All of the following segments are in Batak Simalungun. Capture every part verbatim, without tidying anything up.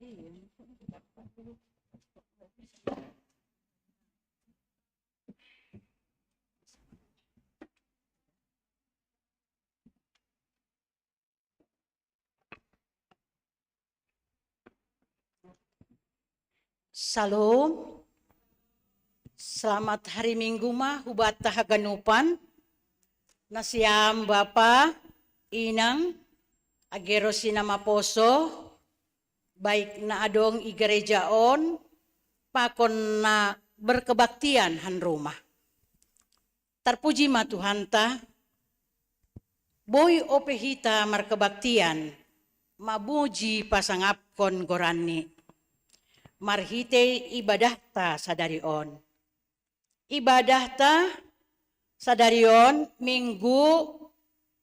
Shalom. Selamat hari Minggu ma hubata haganupan. Nasiam bapa, inang, agero sinamaposo, baik na adong i gereja on, pakon na berkebaktian han rumah. Tarpuji ma Tuhanta, boi ope hita markebaktian, mamuji pasangapkon goranni. Marhitei ibadahta sadari on. Ibadahta sadari on minggu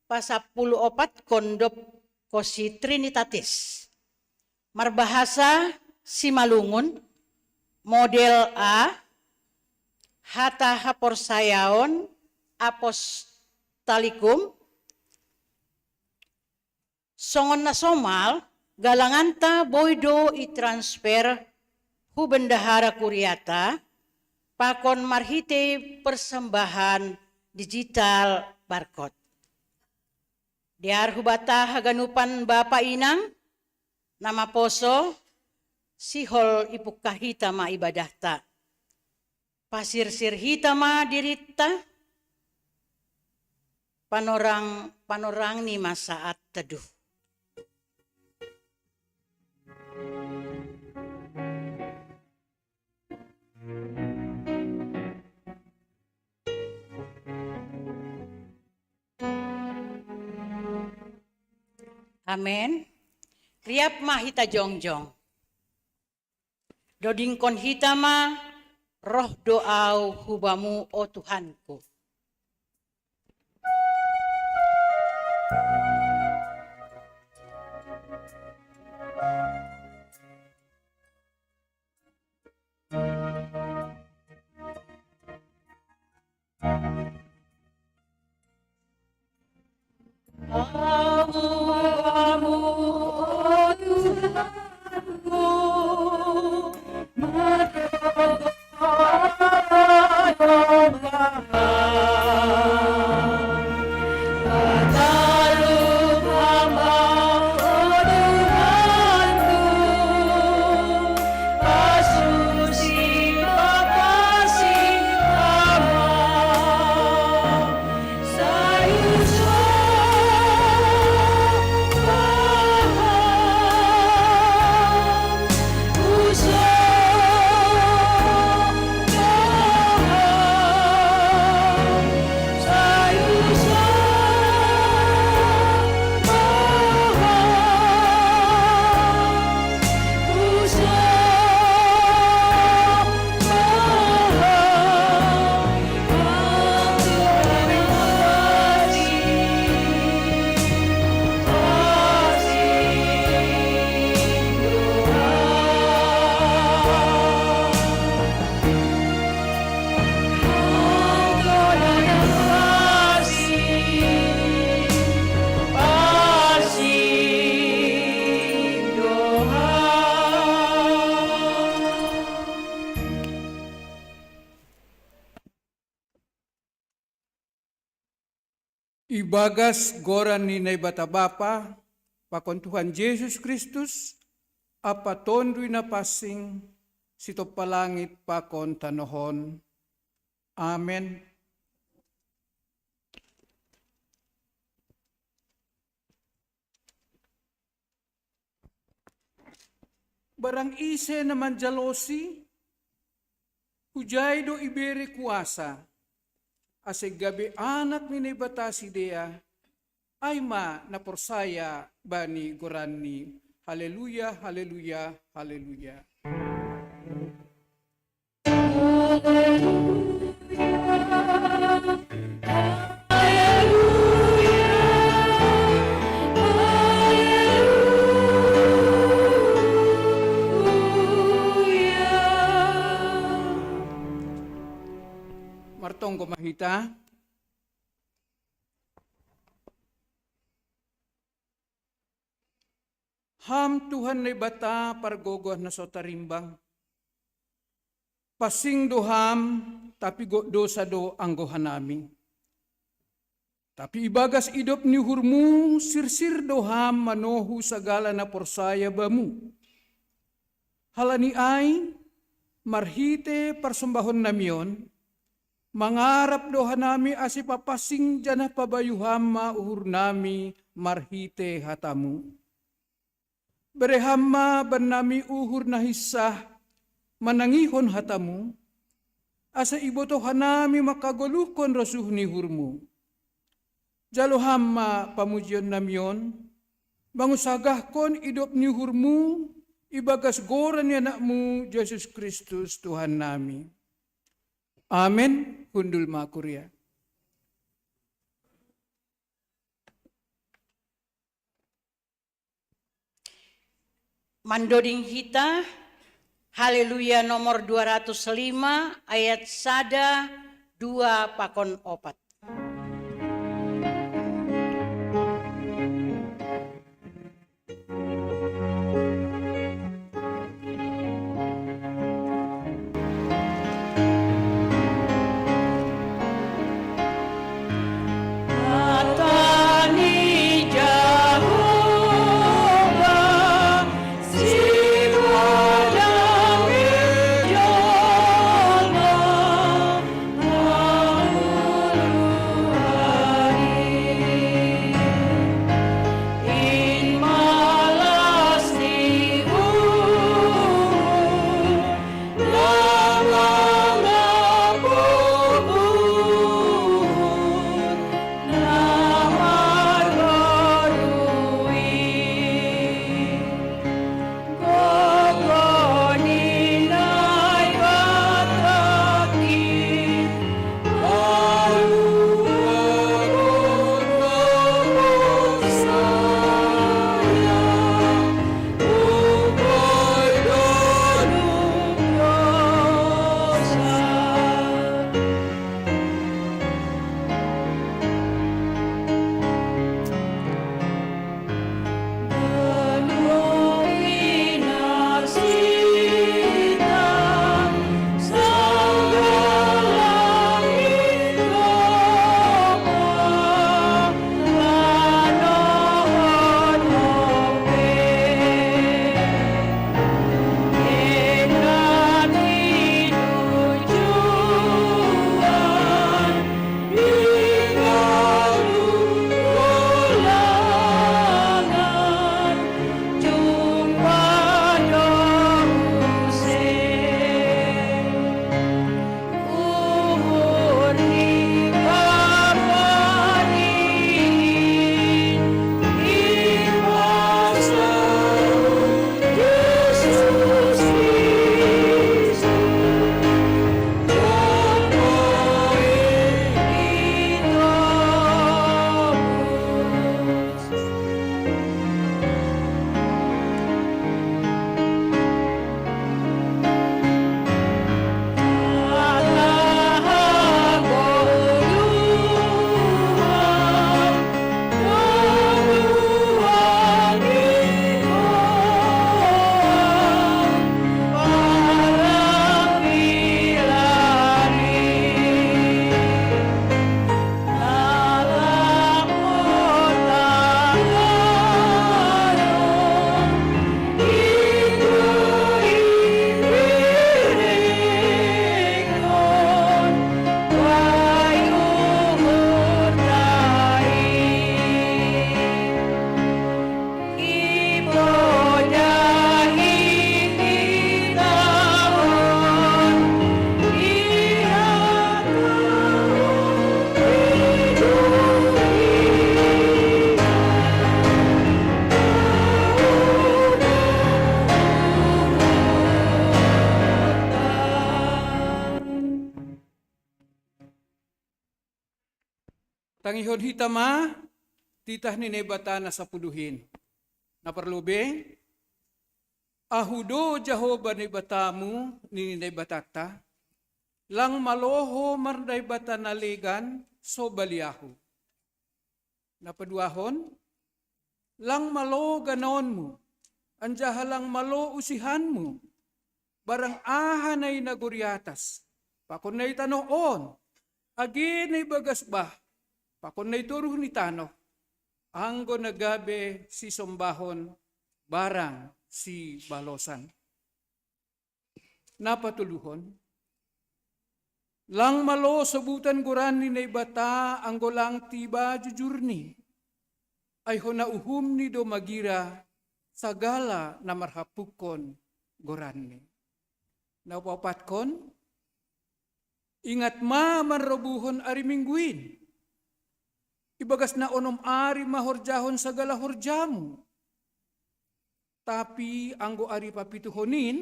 pasampulu opatkon dob konsi Trinitatis. Marbahasa Simalungun, model A, hata haporsayaon apostalikum, songon na somal, galanganta boi do i transfer hu bendahara kuriata, pakon marhitei persembahan digital barcode. Dear hubata haganupan bapa inang, na maposo, sihol ipungkah hita ma ibadahta. Pasirsir hita ma dirinta, panorang, panorang ni ma saat teduh. Amen. Riap ma hita jongjong. Dodingkon hita ma, roh do au hu Bamu, o Tuhanku. Ibagas goran ni Naibata Bapa, pakon Tuhan Jesus Kristus, ampa Tonduy Napansing, sitompa langit pakon tanoh on. Amen. Barang ise na manjalosi, hujai do ibere kuasa, ase gabe anak ni Naibata sidea, ai ma na porsaya bani goranni. Haleluya, haleluya, haleluya. Martonggo ma hita. Ham Tuhan Naibata pargogoh na so tarimbang. Pansing do Ham, tapi gok dousa do anggo hanami. Tapi ibagas idop ni uhurMu sirsir do Ham manohu sagala na porsaya Bamu. Halani ai, marhite parsombahon nami on, mangarap do hanami ase papansing janah pabayu Ham ma uhur nami marhite hataMu. Bere Ham ma bannami uhur na hinsah manangihon hataMu, ase ibotoh hanami mangkagoluhkon rosuh ni uhurMu. Jalo Ham ma pamujion nami on, mangunsagahkon idop ni uhurMu ibagas goran ni AnakMu Jesus Kristus Tuhan nami. Amen. Hundul ma kuria. Mandoding hita, Haleluya nomor dua ratus lima, ayat sada, dua pakon opat. Tangihon hita ma titah ni Naibata na sapuluh in. Na parlobei, Ahu do Jahowa Naibatamu, nini Naibatanta, lang malo ho marnaibata na legan, sobali Ahu. Na paduahon, lang malo ganaonmu, anjaha lang malo usihanmu, barang aha na i nagori atas, pakon na i tanoh on, age na i bagas bah, pakon na i toruh ni tanoh, anggo na gabe sisombahon barang sibalosan. Na patoluhon, lang malo sobutan goran ni Naibata anggo lang tiba jujurni, ai hona uhumni do magira sagala na marhampungkon goranni. Na paopatkon, ingat ma manrobuhon ari Minggu in, ibagas na onom ari ma horjahon sagala horjamu. Tapi anggo ari papituhon in,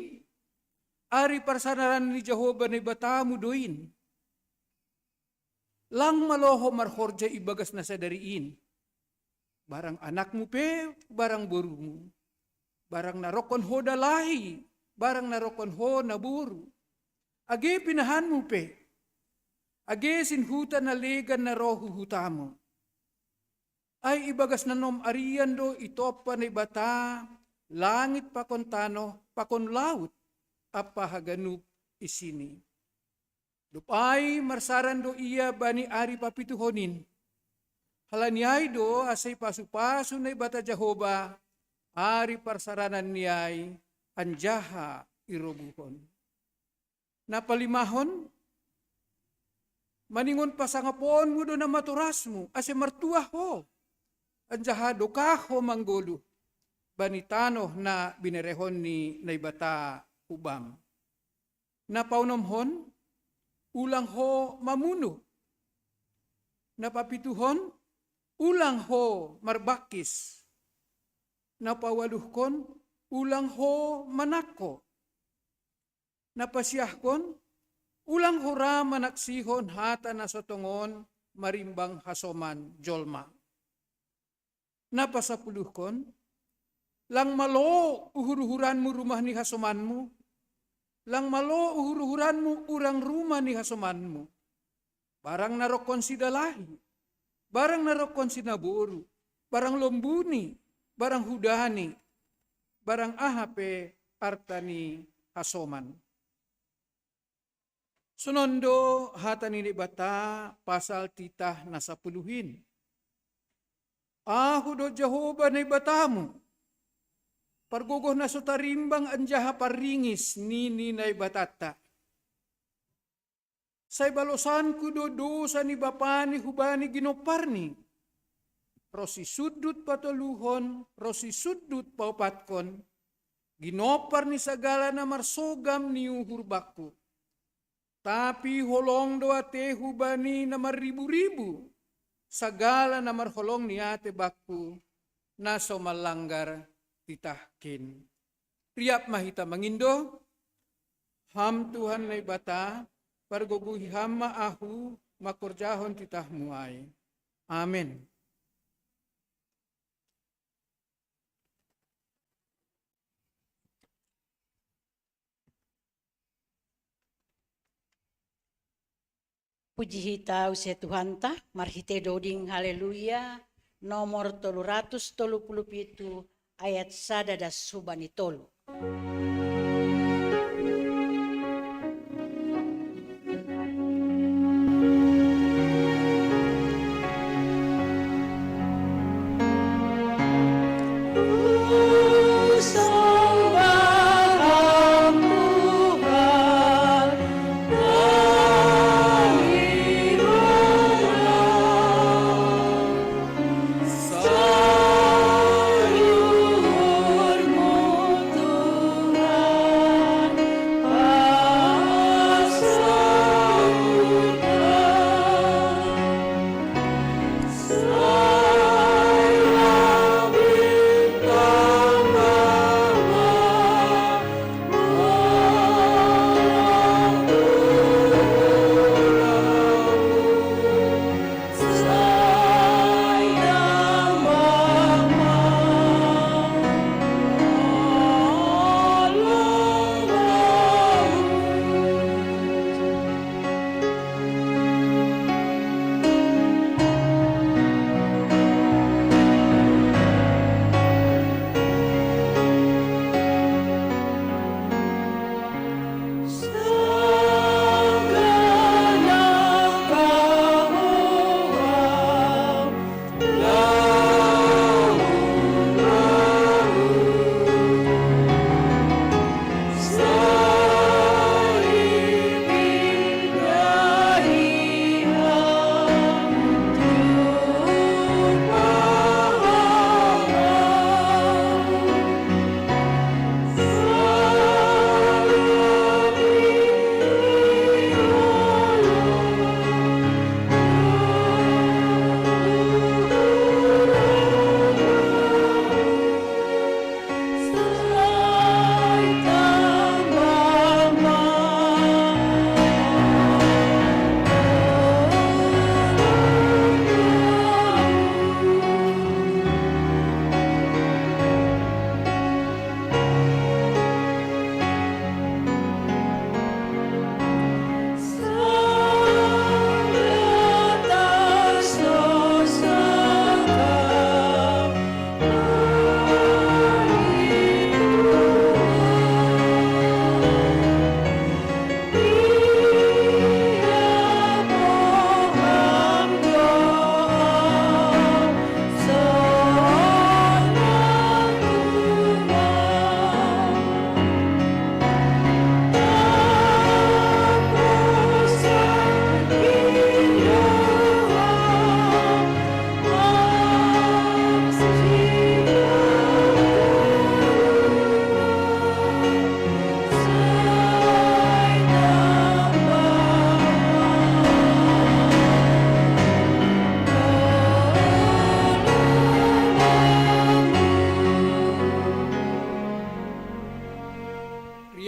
ari parsaranan ni Jahowa Naibatamu do in. Lang malo ho marhorja ibagas na sadari in, barang anakmu pe, barang borumu, barang na rongkon ho dalahi, barang na rongkon ho naboru, age pinahanmu pe, age sinhuta na legan na ro hu hutamu. Ai ibagas na onom arian do itompa Naibata langit pakon tanoh pakon laut ampa haganup isini. Dob ai marsaran do ia bani ari papituhon in. Halani ai do ase ipasu-pasu Naibata Jahowa ari parsaranan ni ai, anjaha irobuhon. Na palimahon, maningon pasangaponmu do na matorasmu, ase martuah ho, anjaha dokah ho manggoluh bani tanoh na binerehon ni Naibata hubam. Na paonomhon, ulang ho mamunuh. Na papituhon, ulang ho marbangkis. Na paualuhkon, ulang ho manangko. Na pasiahkon, ulang ho ra manaksihon hata na so tongon marimbang hasoman jolma. Na pasapuluhkon, lang malo uhur-uhuranmu rumah ni hasomanmu, lang malo uhur-uhuranmu urang rumah ni hasomanmu, barang na rongkon sidalahi, barang na rongkon sinaboru, barang lombuni, barang hudani, barang aha pe arta ni hasoman. Sonon do hata ni Naibata pasal titah na sapuluh in. Ahu do Jahowa Naibatamu, pargogoh na so tarimbang anjaha parringis, nini Naibatanta. Sai balosanku do dosa ni bapani hubani ginomparni, ronsi sundut patoluhon, ronsi sundut paopatkon, ginompar ni sagala na marsogam ni uhur bangku. Tapi holong do atehu bani na marribu-ribu, sagala na marholong ni ate bangku, na so manlanggar titahkin. Riap ma hita mangindo. Ham Tuhan Naibata, pargogohi Ham ma ahu mangkorjahon titahmu ai. Amen. Puji hita use Tuhanta, marhite doding Haleluya, nomor tolu ratus tolu puluh pitu, ayat sada das hubani tolu.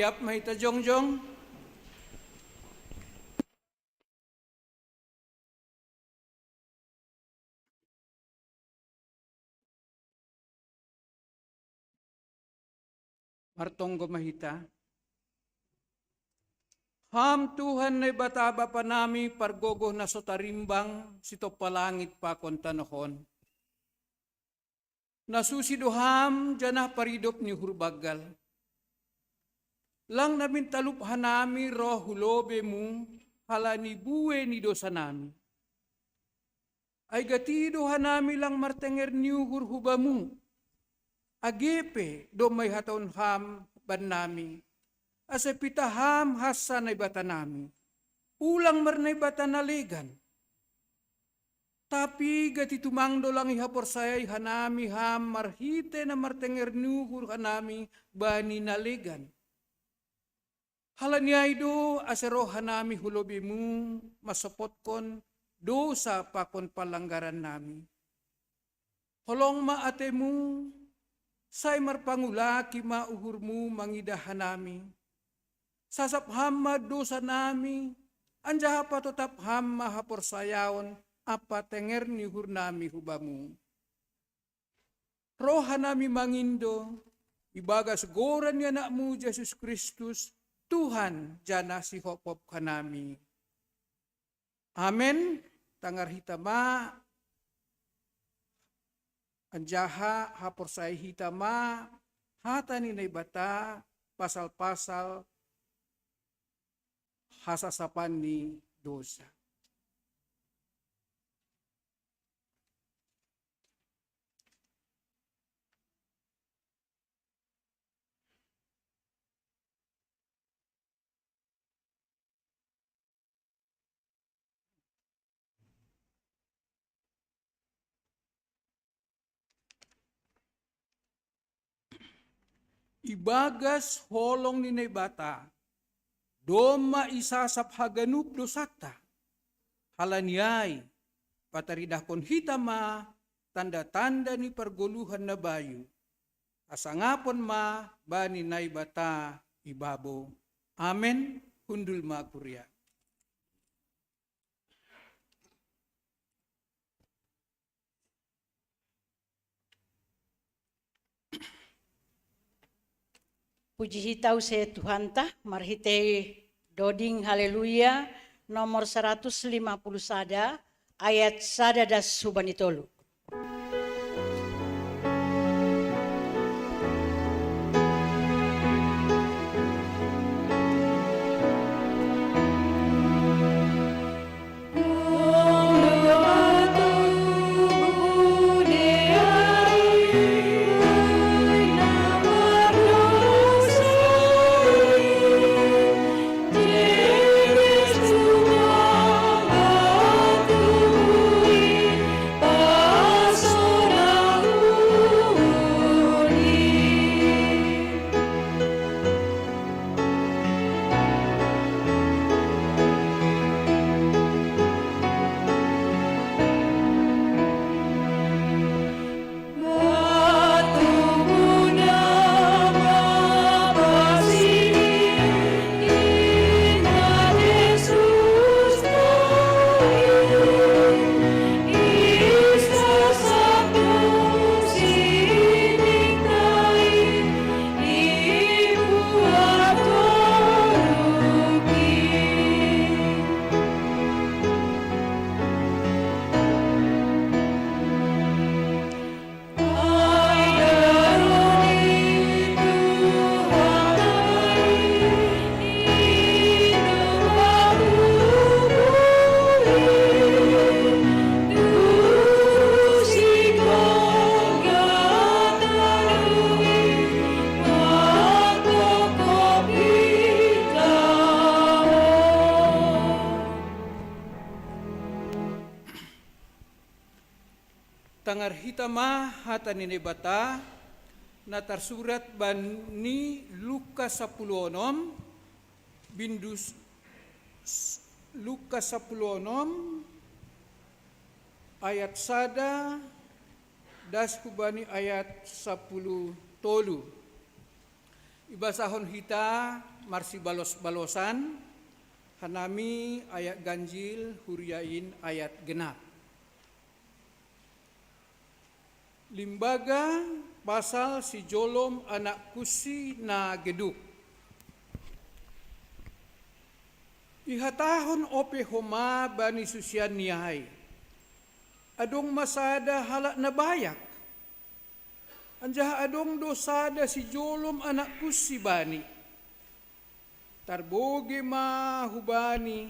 Siap ma hita jongjong. Martonggo ma hita. Ham Tuhan Naibata Bapa nami, pargogoh na so tarimbang, sitompa langit pakon tanoh on. Na susi do Ham janah paridop ni uhur banggal. Lang namin talup hanami roh hu lobei-Mu halani buei ni dosa nami. Ai gati do hanami lang martenger ni uhur hu Bamu, age pe domma ihatahon Ham bannami, ase pitah Ham hansa Naibata nami, ulang marnaibata na legan. Tapi gati tumang do lang ihaporsayai hanami Ham marhitei na martenger ni uhur hanami bani na legan. Halani ai do ase roh hanami hu lobei-Mu mansopotkon dosa pakon panlanggaran nami. Holong ma atei-Mu, sai marpangulaki ma uhur-Mu mangidah hanami. Sasap Ham ma dosa nami, anjaha patotap Ham ma haporsayaon ampa tenger ni uhur nami hu Bamu. Roh hanami mangindo, ibagas goran ni Anak-Mu Jesus Kristus, Tuhan janah Sihophop hanami. Amen. Tangar hita ma, anjaha haporsayai hita ma hata ni Naibata pasal-pasal hasasapan ni dosa. Ibagas holong ni Naibata, domma isasap haganup dosanta. Halani ai, pataridahkon hita ma tanda-tanda ni pargoluhan na bayu. Hasangapon ma bani Naibata ibabo. Amen. Hundul ma kuria. Puji hita use Tuhanta, marhitei doding Haleluya nomor saratus lima puluh sada, ayat sada das hubani tolu. Tangar hita ma hata ni Naibata, na tarsurat bani Lukas sapuluh onom, bindus Lukas sapuluh onom, ayat sada das hubani ayat sapuluh tolu. Ibasahon hita Marsibalos-balosan, hanami ayat ganjil, huriain ayat genap. Limbaga pasal si jolom anak kunsi na geduk. Ihatahon ope homa bani susianni ai: Adong ma sada halak na bayak, anjaha adong do sada sijolom anak kunsi bani. Tarbogei ma hubani,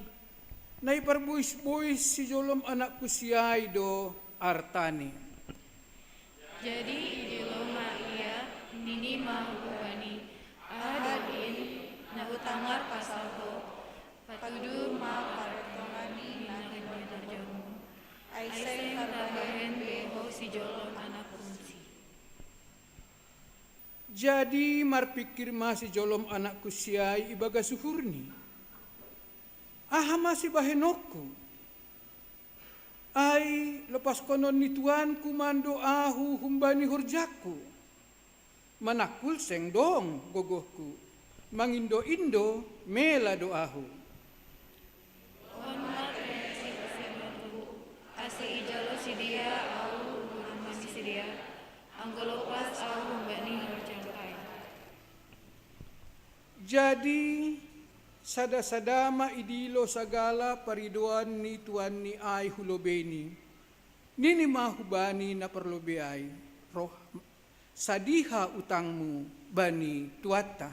na iparbois-bois sijolom anak kunsi ai do artani. Jadi idilo ma ia, nini ma hubani: Aha do in, na hutangar pasal ho? Patudu ma partongan ni na hinamarjamu, ai seng tarbahen be ho sijolom anak kunsi. Jadi marpingkir ma sijolom anak kunsi ai ibagas uhurni: Aha ma sibahenonku? Ai lopaskonon ni tuanku ma ndo ahu humbani horjangku. Manangkul seng dong gogohku, mangindo-indo mela do ahu. On ma tesi pasebanku, ase ijalo sidea ahu humbani sidea, anggo lopas ahu humbani horjangkai. Jadi sada-sada ma idilo sagala paridoan ni tuanni ai hu lobeini. Nini ma hubani na parlobei ai: Roh, sadiha utangmu bani tuanta?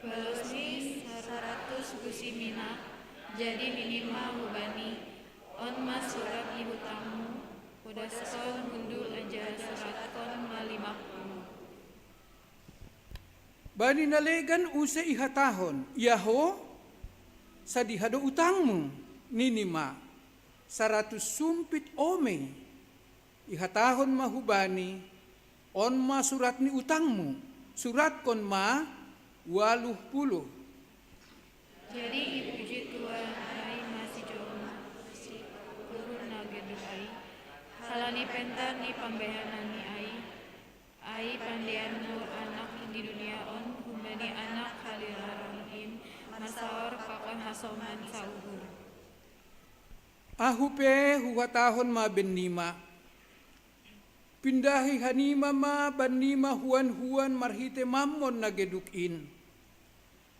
Balosni: Saratus gusi minak. Jadi nini ma hubani: On ma surat ni hutangmu, podaskon hundul anjaha suratkon ma lima pulu. Bani na legan use ihatahon: Ia ho, sadiha do utangmu? Nini ma: Saratus sumpit ome. Ihatahon ma hubani: On ma surat ni utangmu, suratkon ma ualuh pulu. Jadi ipuji tuan ai ma sijolom anak kunsi uhur na geduk ai, halani pentar ni pambahenanni ai. Ai pandean do anak ni dunia on humbani anak halilaron in marsaor pakon hasoman sauhur. Ahu pe huhatahon ma bennima: Pindahi hanima ma bannima huan-huan marhite mammon na geduk in.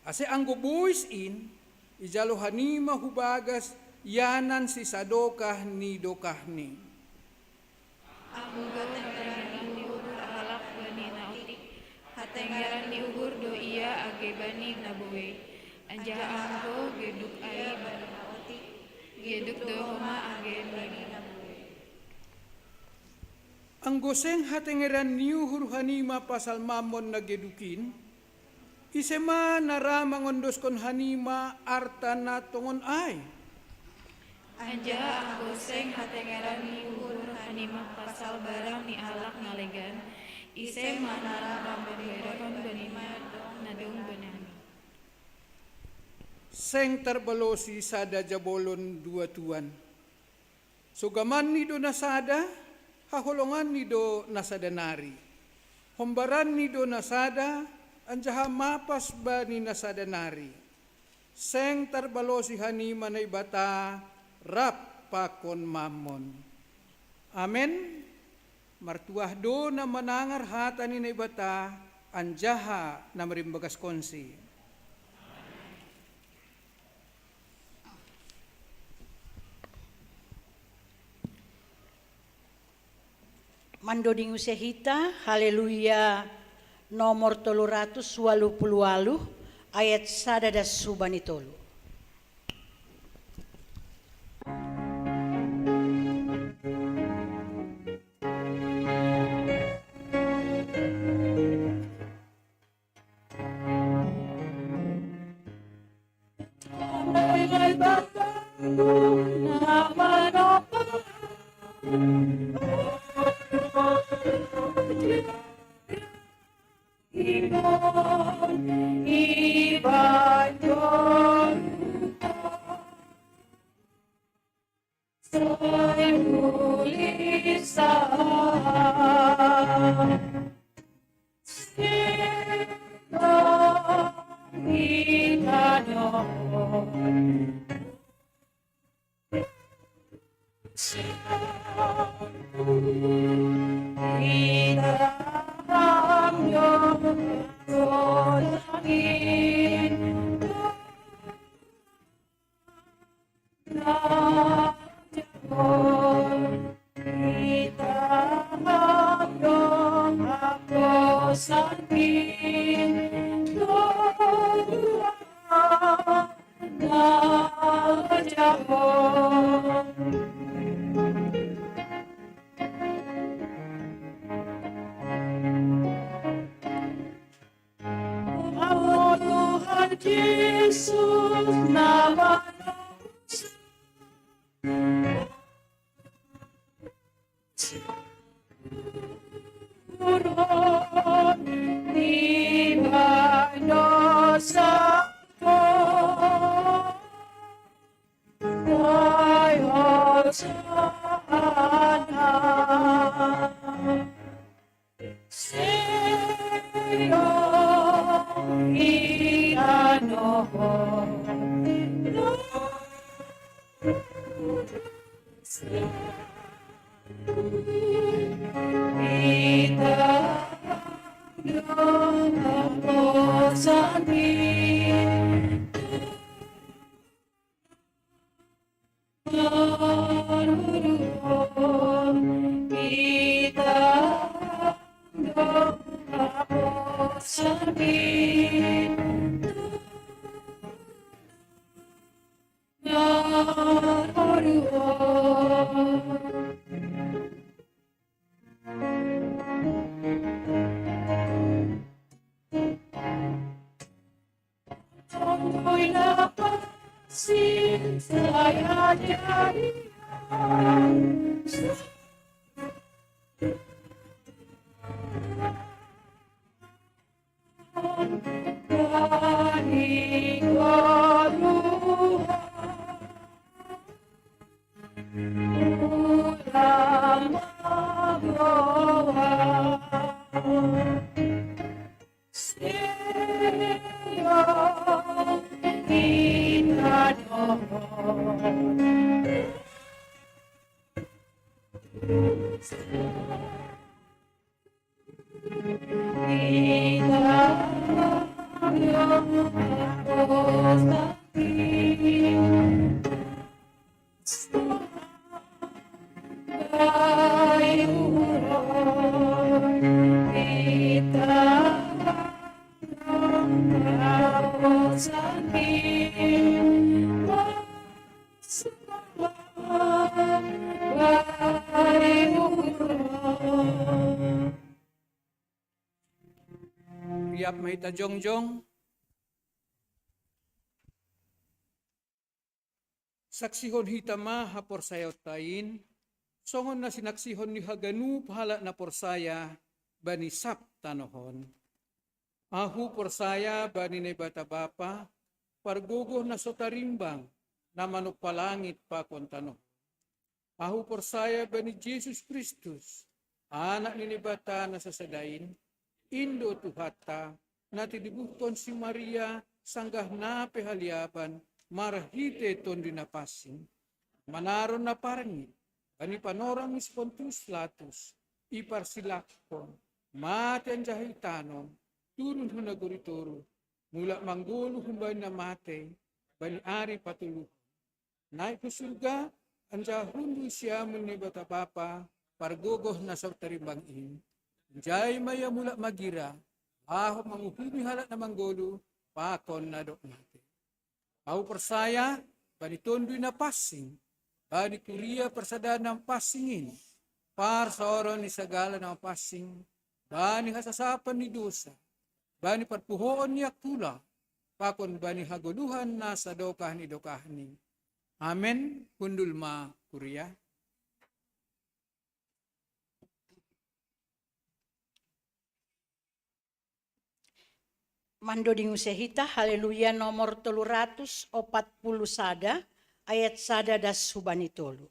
Ase anggo bois in, ijalo hanima hubagas ianan sisadokah ni dokahni. Anggo hatengeran ni uhur halak bani na otik, hatengeran ni uhur do ia age bani na buei. Anjaha anggo geduk ai bani na otik, geduk do homa age bani na buei. Anggo seng hatengeran ni uhur hanima pasal mammon na geduk in, ise ma na ra mangondoskon hanima arta na tongon ai? Anjaha anggo seng hatengeran ni uhur hanima pasal barang ni halak na legan, ise ma na ra mamberehon bani na dong banami? Seng tarbalosi sada jabolon dua tuan. Sogamanni do na sada, haholonganni do na sada nari. Hombaranni do na sada, anjaha mapas bani na sada nari. Seng tarbalosi hanima Naibata rap pakon mammon. Amen. Martuah do na manangar hata ni Naibata anjaha na marimbagaskonsi. Mandoding use hita, Haleluya, nomor tolu ratus walu pulu walu, ayat sada das subani tolu. Yesus nama Riap ma hita jongjong. Saksihon hita ma haporsayaonta in, songon na sinaksihon ni haganup halak na porsaya bani sab tanoh on. Ahu porsaya bani Naibata Bapa, pargogoh na so tarimbang, na manompa langit pakon tanoh. Ahu porsaya bani Jesus Kristus, Anak ni Naibata na sasada in, in do Tuhanta, na tinibuhkon si Maria sanggah na pe haliaban marhite Tonduy Napansing, manaron na parngit, bani panorang ni si Pontius Latus, iparsilangkon, mate anjaha itanom, turun hu nagori toruh, mulak manggoluh humbani na matei, bani ari patoluhon. Naik hu surga, anjaha hundul siamun ni Naibata Bapa, pargogoh na so tarimbang in. Manjalo ma ia mulak magira, laho manguhumi halak na manggoluh, pakon na dob mate. Ahu porsaya, bani Tonduy Napansing, bani kuria parsadaan na pansing in, parsaoron ni sagala na pansing, bani hasasapan ni dosa, bani parpuhoon ni angkula, pakon bani hagoluhan na sadokah ni dokahni. Amen, hundul ma kuria. Mandoding use hita, Haleluya nomor tolu ratus opat puluh sada, ayat sada das hubani tolu.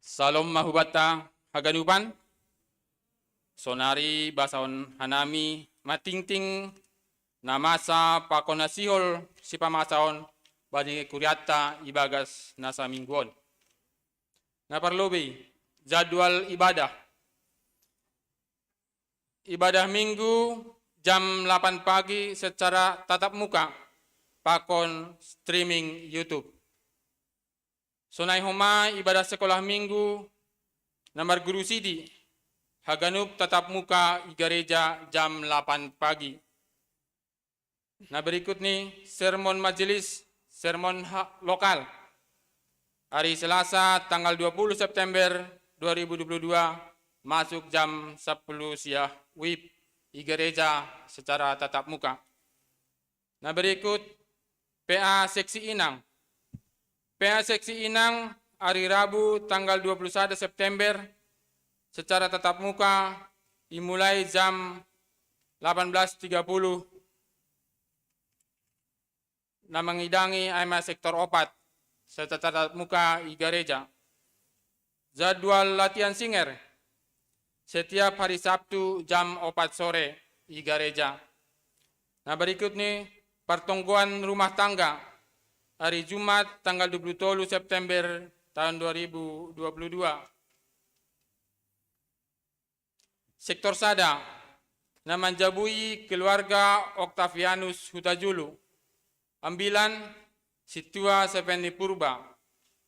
Salom mahubata haganupan. Sonari basaon hanami matingting na masa pakon na sihol sipamasaon bani kuriatta ibagas na saminggu on. Na parlobei, jadwal ibadah. Ibadah Minggu jam lapan pagi secara tatap muka pakon streaming YouTube. Sonai homa ibadah sekolah Minggu na marguru sidi, haganup tatap muka i gareja jam lapan pagi. Na berikut ni sermon majelis, sermon lokal. Hari Selasa tanggal dua puluh September dua ribu dua puluh dua, masuk jam sepuluh siang wib i gareja secara tatap muka. Na berikut P A seksi Inang. P A seksi Inang hari Rabu tanggal dua puluh satu September secara tatap muka dimulai jam delapan belas tiga puluh na mangidangi ai ma sektor opat secara tatap muka i gareja. Jadwal latihan singer setiap hari Sabtu jam opat sore i gareja. Na berikut ni partonggoan rumah tangga hari Jumat tanggal dua puluh tolu September tahun dua ribu dua puluh dua. Sektor sada na manjabui keluarga Octavianus Hutajulu. Ambilan Situa Sependi Purba.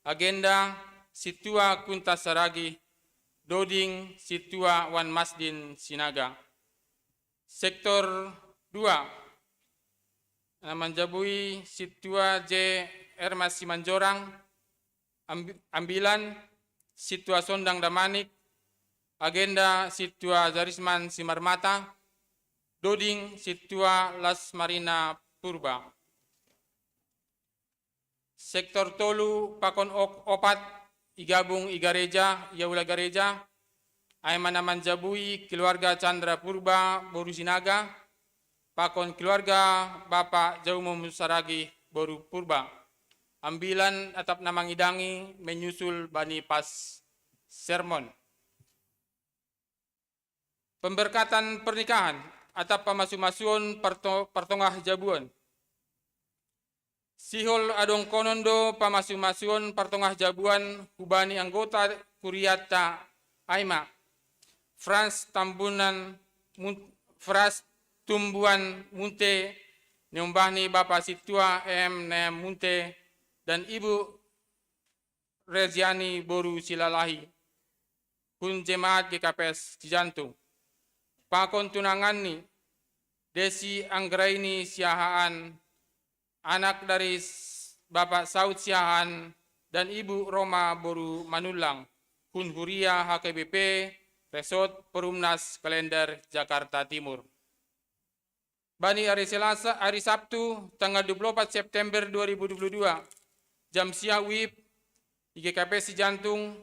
Agenda Situa Kuntas Saragi. Doding Situa Wan Masdin Sinaga. Sektor dua na manjabui Situa J Ermas Simanjorang. Ambilan Situa Sondang Damanik. Agenda Situa Jarisman Simarmata. Doding Situa Las Marina Purba. Sektor tolu pakon opat igabung i gareja, i aula gareja, ai ma na manjabui keluarga Chandra Purba boru Sinaga pakon keluarga Bapak Jaumo Musaragi boru Purba. Ambilan atap na mangidangi menyusul bani pas sermon. Pemberkatan pernikahan atap pamasumasuon partongah jabuan. Sihol adongkonon do pamasumasuon partongah jabuan hubani anggota kuriatta, ai ma Frans Tambunan Frans Tumbuan Munte, niombah ni Bapa Sintua M N M Munte dan Ibu Reziani boru Silalahi, hun Jemaat G K P S Cijantung. Pakon tunanganni, Desi Anggraini Siahaan, anak dari Bapak Saud Siahaan dan Ibu Roma boru Manullang, hun Huria H K B P, Resort Perumnas Klender, Jakarta Timur. Bani ari Selasa, ari Sabtu tanggal dua puluh opat September dua ribu dua puluh dua, jam sia wib, i G K P Sijantung,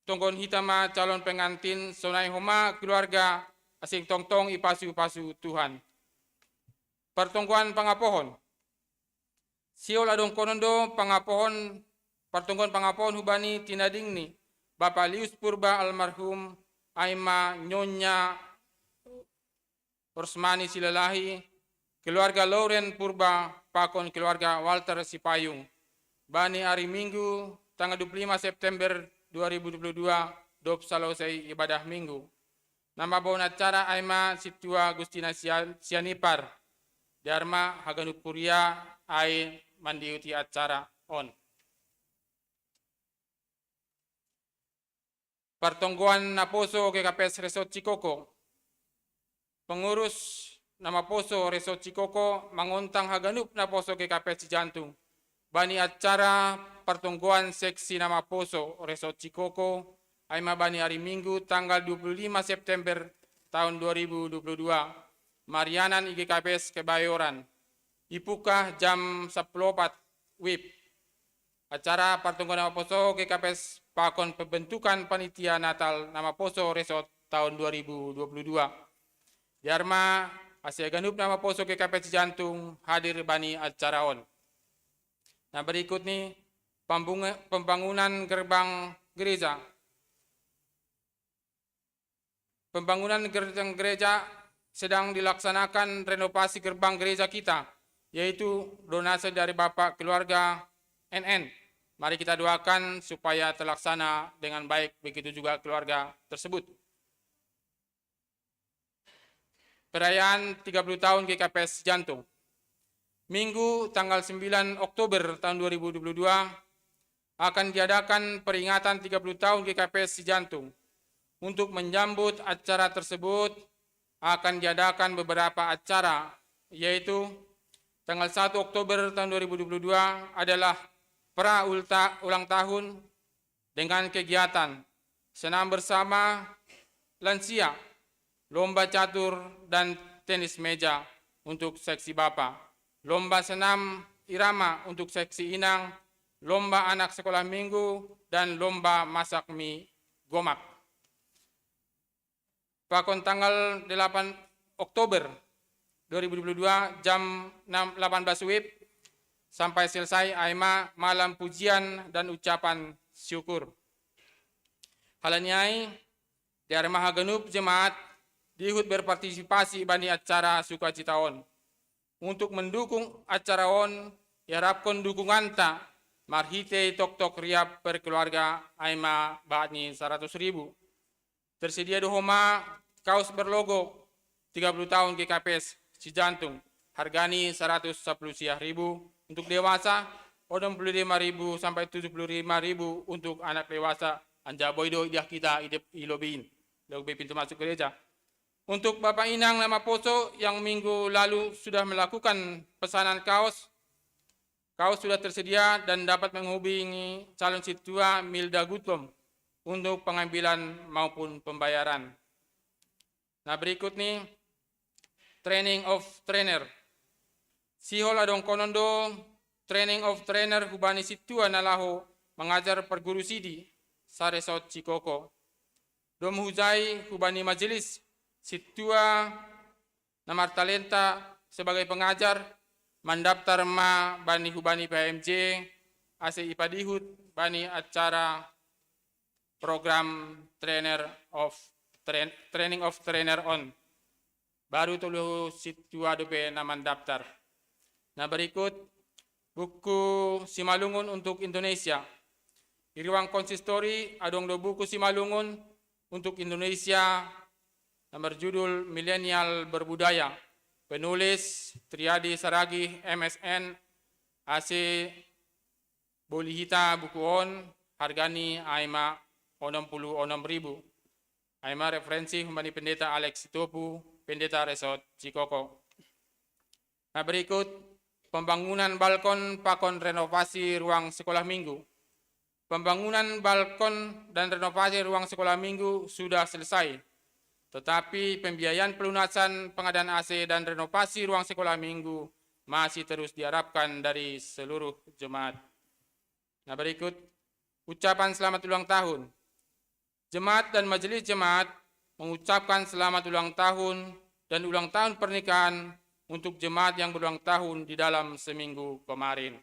tonggon hita ma calon pengantin, sonai homa keluarga asing tongtong ipasu-pasu Tuhan. Partonggoan pangapohon. Sihol adongkonon do pangapohon, partonggoan pangapohon hubani tinadingni Bapa Lius Purba almarhum, ai ma Nyonya Rosmani Silalahi, keluarga Lauren Purba pakon keluarga Walter Sipayung. Bani ari Minggu tanggal dua puluh lima September dua ribu dua puluh dua, dob salosai ibadah Minggu. Na mamboan acara ai ma Sintua Gustina Sianipar. Dear ma haganup huria ai mandihuti acara on. Partonggoan naposo G K P S Resort Cikoko. Pengurus na maposo Resort Cikoko mangontang haganup naposo G K P S Cijantung bani acara partonggoan seksi na maposo Resort Cikoko, ai ma bani ari Minggu tanggal dua puluh lima September tahun dua ribu dua puluh dua, marianan i G K P S Kebayoran. Ipungkah jam sapuluh opat wib. Acara partonggoan na maposo G K P S pakon pembentukan panitia Natal na maposo Resort tahun dua ribu dua puluh dua. Dear ma ase haganup na maposo G K P S Cijantung hadir bani acara on. Na berikut ni Pembunga- pembangunan gerbang gereja. Pembangunan gerbang gereja sedang dilaksanakan renovasi gerbang gereja kita, yaitu donasi dari Bapak keluarga N N. Mari kita doakan supaya terlaksana dengan baik, begitu juga keluarga tersebut. Perayaan tiga puluh tahun G K P S Cijantung. Minggu tanggal sembilan Oktober tahun dua ribu dua puluh dua akan diadakan peringatan tiga puluh tahun G K P S Cijantung. Untuk menyambut acara tersebut akan diadakan beberapa acara, yaitu tanggal satu Oktober tahun dua ribu dua puluh dua adalah pra ulta- ulang tahun dengan kegiatan senam bersama lansia, lomba catur dan tenis meja untuk seksi Bapak, lomba senam irama untuk seksi Inang, lomba anak sekolah minggu, dan lomba masak mie gomak. Pakon tanggal delapan Oktober dua ribu dua puluh dua, jam enam, delapan belas wib sampai selesai, ai ma malam pujian dan ucapan syukur. Hal ni ai, diharap ma haganup jemaat dihut berpartisipasi bani acara sukacita on. Untuk mendukung acara on, iharapkon dukunganta marhitei toktok riap per keluarga, ai ma bahat ni saratus ribu. Tersedia do homa kaos berlogo tiga puluh tahun G K P S Cijantung, harga ni saratus sapuluh sia ribu untuk dewasa, onom puluh lima ribu sampai tujuh puluh lima ribu untuk anak dewasa. Anjaha boi do ididah hita i lobei in, lobei pintu masuk gereja. Untuk Bapak Inang na maposo yang minggu lalu sudah melakukan pesanan kaos, kaos sudah tersedia dan dapat menghubungi calon sintua Milda Gutkom untuk pengambilan maupun pembayaran. Nah, berikut ni, training of trainer. Sihol adongkonon do training of trainer hubani sintua na laho mangajar parguru sidi, saresort Cikoko. Dom hujai hubani majelis, sintua na martalenta sebagai pengajar, mandaptar ma bani hubani P H M J, ase ipadihut bani acara program trainer of train- training of trainer on. Baru tolu sintua dope na mandaptar. Nah, berikut buku Simalungun untuk Indonesia. Di ruang konsistori adong do buku Simalungun untuk Indonesia na berjudul Milenial Berbudaya. Penulis Triadi Saragih, M S N, ase boli hita buku on, harga ni ai ma onom puluh onom ribu. Ai ma referensi hubani Pendeta Alex Sitopu, Pendeta Resort Cikoko. Nah, berikut pembangunan balkon pakon renovasi ruang sekolah minggu. Pembangunan balkon dan renovasi ruang sekolah minggu sudah selesai. Tetapi pembiayaan pelunasan pengadaan A C dan renovasi ruang sekolah minggu masih terus diharapkan dari seluruh jemaat. Nah, berikut ucapan selamat ulang tahun. Jemaat dan majelis jemaat mengucapkan selamat ulang tahun dan ulang tahun pernikahan untuk jemaat yang berulang tahun di dalam seminggu kemarin.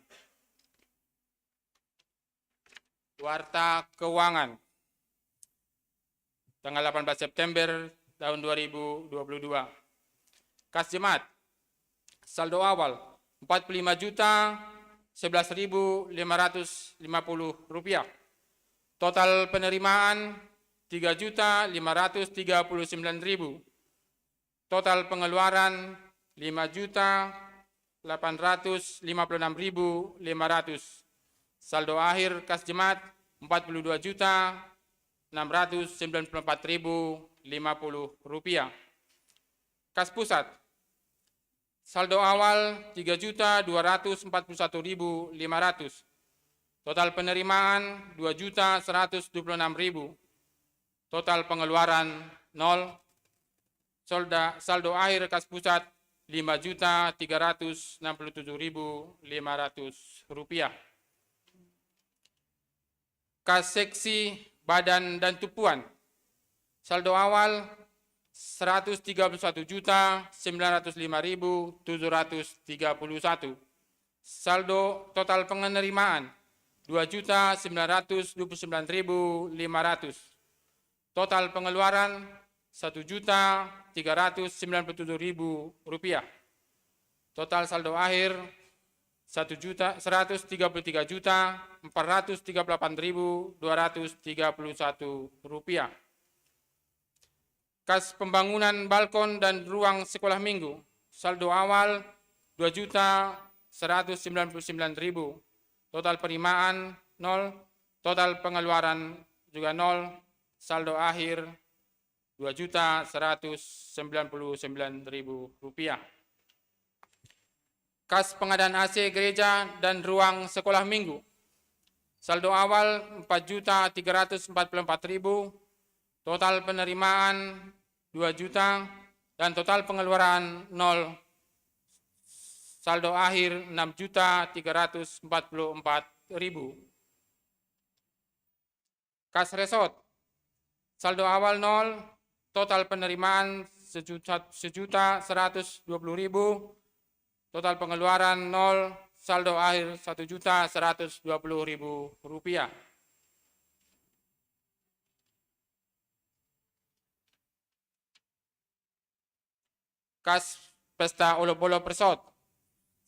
Warta keuangan tanggal delapan belas September tahun dua ribu dua puluh dua. Kas jemaat, saldo awal empat puluh lima juta sebelas ribu lima ratus lima puluh rupiah. Total penerimaan tiga juta lima ratus tiga puluh sembilan ribu. Total pengeluaran lima juta delapan ratus lima puluh enam ribu lima ratus. Saldo akhir kas jemaat empat puluh dua juta enam ratus sembilan puluh empat ribu lima puluh rupiah. Kas pusat, saldo awal tiga juta dua ratus empat puluh satu ribu lima ratus. Total penerimaan dua juta seratus dua puluh enam ribu. Total pengeluaran nol. Solda- saldo akhir kas pusat lima juta tiga ratus enam puluh tujuh ribu lima ratus rupiah. Kas seksi badan dan tumpuan, saldo awal seratus tiga puluh satu juta sembilan ratus lima ribu tujuh ratus tiga puluh satu. Saldo total penerimaan dua juta sembilan ratus dua puluh sembilan ribu lima ratus. Total pengeluaran satu juta tiga ratus sembilan puluh tujuh ribu rupiah. Total saldo akhir satu juta, seratus tiga puluh tiga juta empat ratus tiga puluh delapan ribu dua ratus tiga puluh satu rupiah. Kas pembangunan balkon dan ruang sekolah minggu, saldo awal dua juta seratus sembilan puluh sembilan ribu, total penerimaan nol, total pengeluaran juga nol, saldo akhir dua juta seratus sembilan puluh sembilan ribu rupiah. Kas pengadaan A C gereja dan ruang sekolah minggu, saldo awal empat juta tiga ratus empat puluh empat ribu, total penerimaan dua juta, dan total pengeluaran nol, saldo akhir enam juta tiga ratus empat puluh empat ribu. Kas resort, saldo awal nol, total penerimaan sejuta, sejuta seratus dua puluh ribu, total pengeluaran nol, saldo akhir satu juta seratus dua puluh ribu rupiah. Kas pesta olop-olop resort,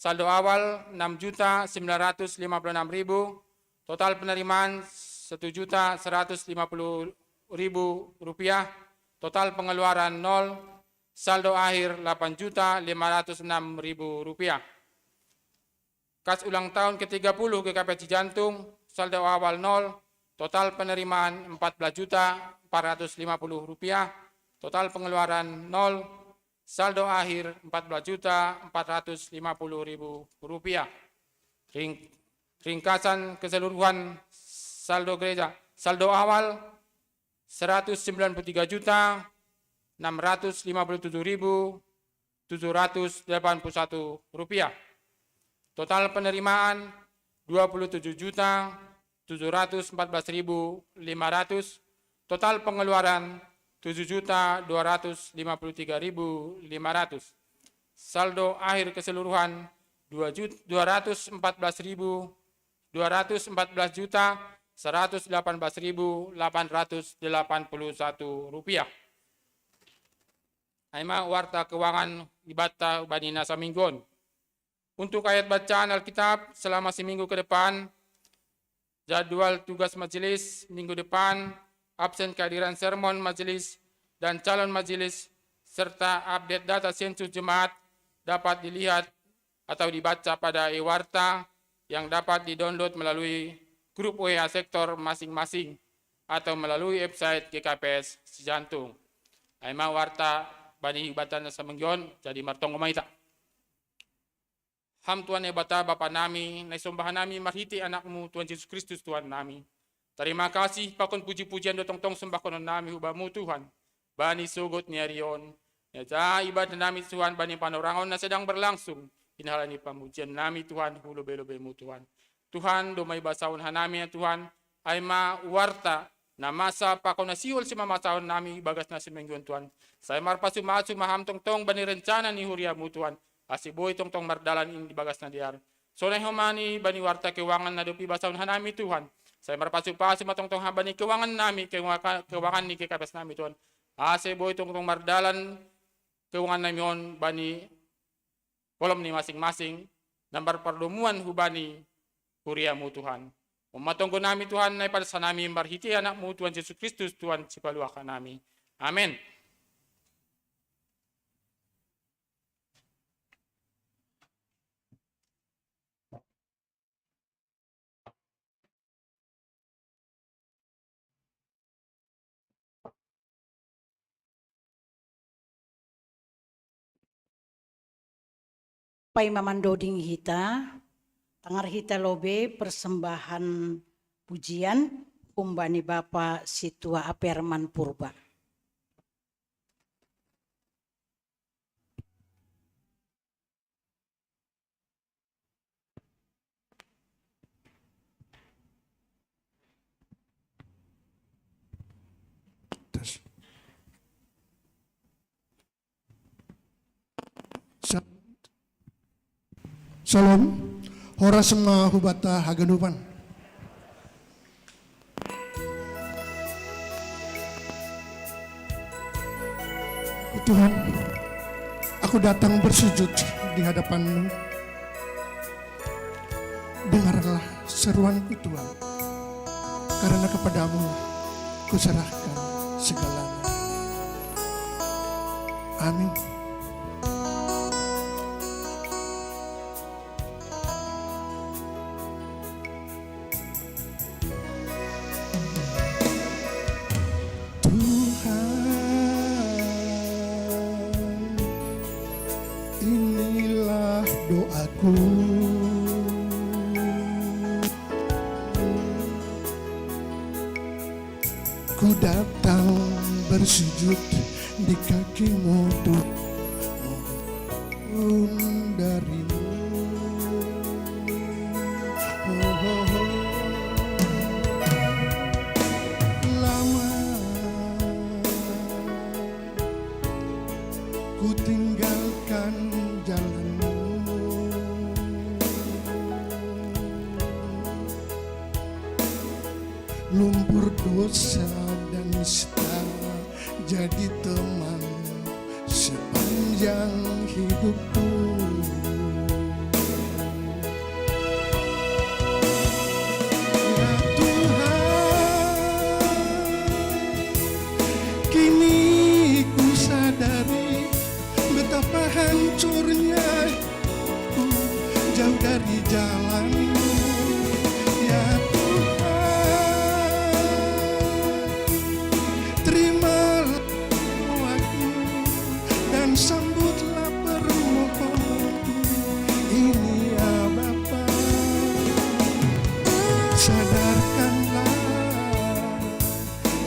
saldo awal enam juta sembilan ratus lima puluh enam ribu, total penerimaan satu juta seratus lima puluh ribu rupiah, total pengeluaran nol, saldo akhir delapan juta lima ratus enam ribu rupiah. Kas ulang tahun ketiga puluh G K P S Cijantung, saldo awal nol, total penerimaan empat belas juta empat ratus lima puluh rupiah, total pengeluaran nol, saldo akhir empat belas juta empat ratus lima puluh ribu rupiah. Ring-, ringkasan keseluruhan saldo gereja, saldo awal seratus sembilan puluh tiga juta enam ratus lima puluh tujuh ribu tujuh ratus delapan puluh satu rupiah. Total penerimaan dua puluh tujuh juta tujuh ratus empat belas ribu lima ratus. Total pengeluaran tujuh juta dua ratus lima puluh tiga ribu lima ratus. Saldo akhir keseluruhan dua juta, dua ratus empat belas ribu, dua ratus empat belas juta seratus delapan belas ribu delapan ratus delapan puluh satu rupiah. Ai ma warta keuangan ibadahta bani na saminggu on. Untuk ayat bacaan Alkitab selama seminggu ke depan, jadwal tugas majelis minggu depan, absen kehadiran sermon majelis dan calon majelis, serta update data sensus jemaat dapat dilihat atau dibaca pada e-warta yang dapat di-download melalui grup W A sektor masing-masing atau melalui website G K P S Cijantung. Ai ma warta bani ibadahta na saminggu on, jadi martonggo ma hita. Ham Tuhan Naibata, Bapa nami, na isomba hanami marhitei Anak-Mu, Tuhan Jesus Kristus, Tuhan nami. Tarima kasih pakon puji-pujian dohot tongtong sombahkonon nami hu Bamu, Tuhan, bani sogot ni ari on. Nyata ibadah nami, Tuhan, bani panorangon na sedang berlangsung, i ma halani pamujian nami, Tuhan, hu lobe-lobe-Mu, Tuhan. Tuhan, domma ibasahon hanami, ya Tuhan, ai ma warta na masa pakon na sihol simamasahon nami ibagas na saminggu on, Tuhan. Sai marpasu-pasu ma Ham tongtong bani rencana ni huria-Mu, Tuhan, ase boi tongtong mardalan i ibagas na dear. Sonai homa ni bani warta keuangan na dob ibasahon hanami, Tuhan. Sai marpasu-pasu ma tongtong Ham bani keuangan nami, keuanga-, keuangan ni G K P S nami, Tuhan. Ase boi tongtong mardalan keuangan nami on bani holom ni masing-masing, na marpardomuan hubani huria-Mu, Tuhan. On ma tonggo nami, Tuhan, na ipadas hanami marhitei Anak-Mu, Tuhan Jesus Kristus, Tuhan Sipaluah hanami. Amen. Paima mandoding hita, tangar hita lobe persembahan pujian humbani Bapa Sintua Aperman Purba. Tes. Sa-, Shalom. Horas ma hubanta haganupan. Tuhan, aku datang bersujud di hadapan-Mu. Dengarlah seruanku, Tuhan, karena kepada-Mu kuserahkan segalanya. Amin. Tuhan, inilah doaku. Ku datang bersujud di kaki-Mu, Tuhan, mohon dari-Mu. Oh, oh, oh. Lama ku tinggalkan jalan-Mu. Lumpur dosa dan nista jadi teman sepanjang hidupku. Ya Tuhan, kini ku sadari betapa hancurnya jauh dari jalan-Mu. Ya Tuhan, terimalah doaku dan sambutlah permohonanku ini, ya Bapa. Sadarkanlah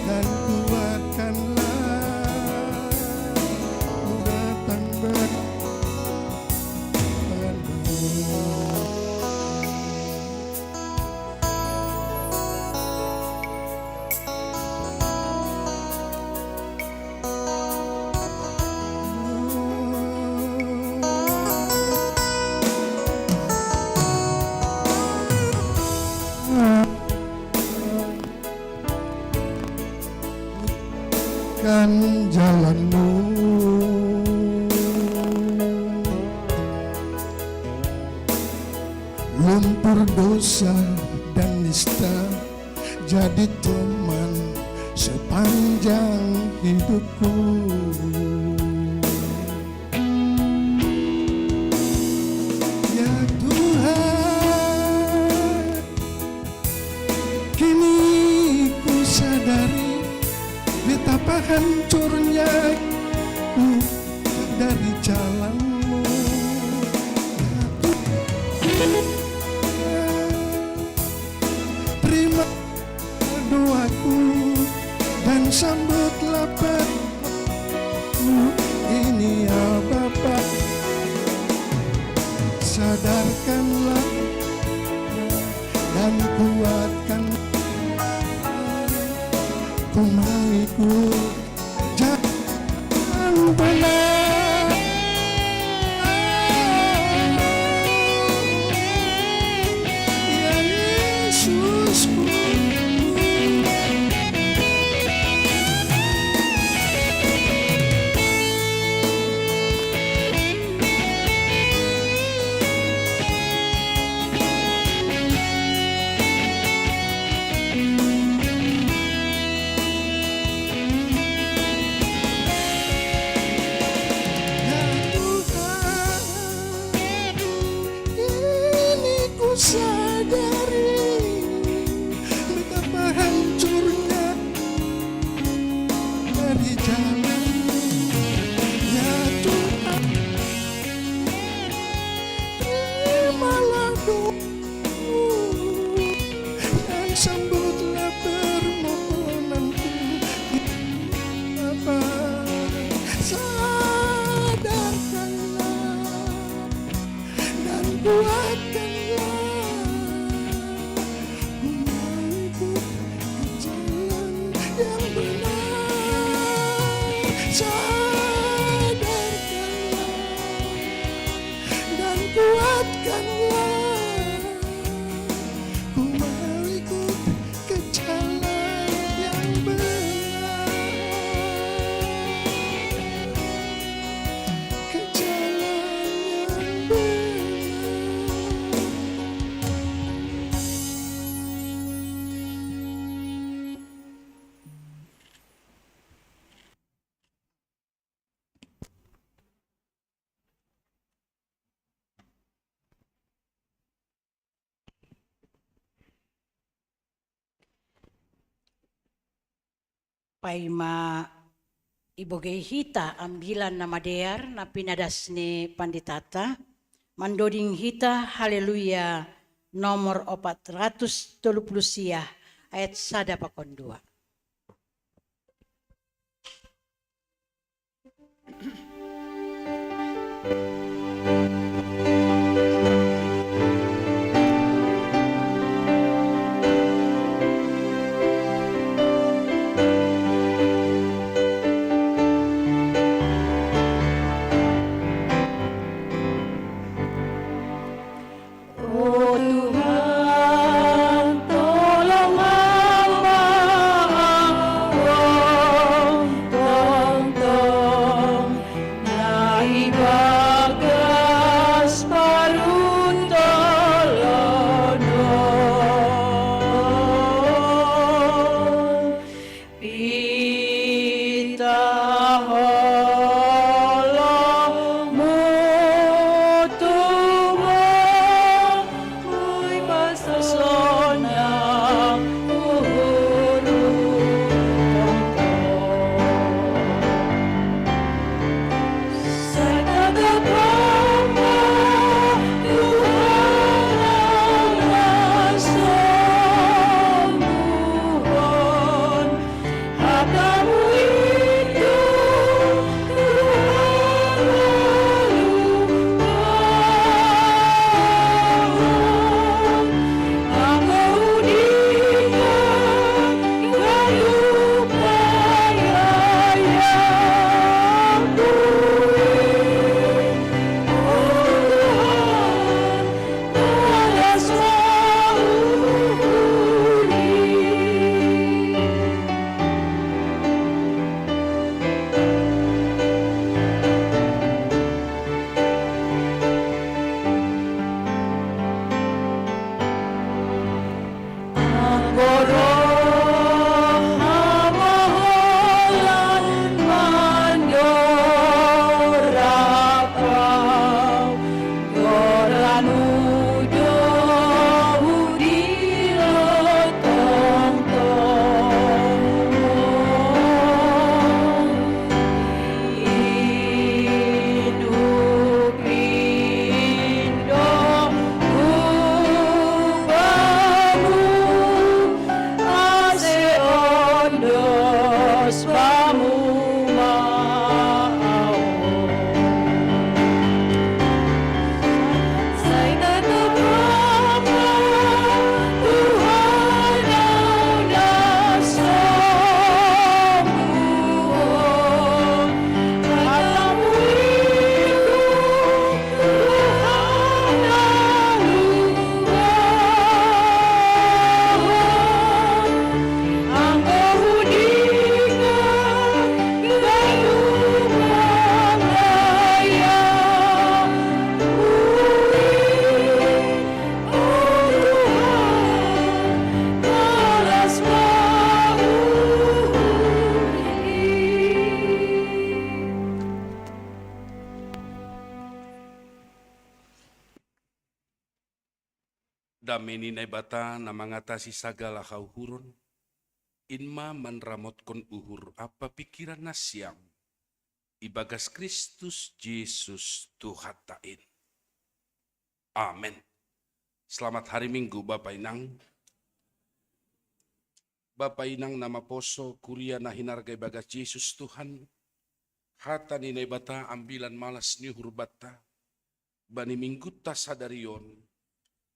dan kuatkanlah, ku datang berpadamu. Kan jalan-Mu. Lumpur dosa dan nista jadi teman sepanjang hidupku. Ya Tuhan, kini ku sadari betapa hancurnya ku dari jalan-Mu. Ya Tuhan, terima doaku dan sambutlah permohonanku ini, ya Bapa. Sadarkanlah dan kuatkan ku mengikut jalan benar. Ya Yesusku. Paima ibogei hita ambilan na madear na pinadas ni panditata, mandoding hita Haleluya nomor opat ratus tolu puluh sia, ayat sada pakon dua. O Tuhan, tolong hamba-Mu, tongtong na ibagas parutolonon. Pitahon Ho Mu tumombuy pasasonang uhur-Mu tongtong. Sai tatap Ama, Tuhan na somuhon, hata-Mu itu, Tuhan, lalu Tuhan, Aku dengar, ganup paya Ku. O Tuhan, balas ma uhur-Mu. Anggo roha ma holan mandorab Au, goran-Mu do hudilo tongtong. Induk pindo hubamu, ase ondos bamu ma au. Sai tatap Ho ma, Tuhan, au na somuhon, hata-Mu itu, Tuhan, na lumohon. Anggo hudingan, ganup pangayam-Mu i, O Tuhan, balas ma uhur-Mu i. Dame ni Naibata na mangatasi sagala hauhuron, in ma manramotkon uhur ampa pingkiran nasiam, ibagas Kristus Jesus Tuhanta in. Amen. Selamat hari Minggu, Bapa Inang. Bapa Inang na maposo, kuria na hinarga ibagas Jesus Tuhan, hata ni Naibata ambilan malas ni uhur banta, bani Minggunta sadari on,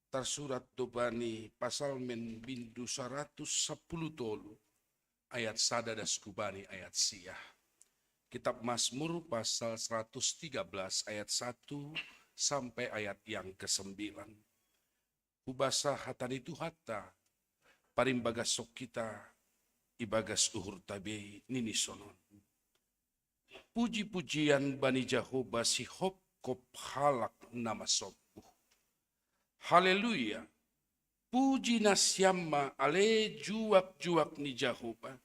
tarsurat do bani Pasalmen bindu saratus sampulu tolu, ayat sada das hubani ayat sia. Kitab Mazmur pasal seratus tiga belas ayat satu sampai ayat yang kesembilan. Hubasa hata ni Tuhanta, parimbagas hita ibagas uhurta be nini sonon. Puji-pujian bani Jahowa sihopkop halak na masombu. Haleluya! Puji nasiam ma ale juak-juak ni Jahowa.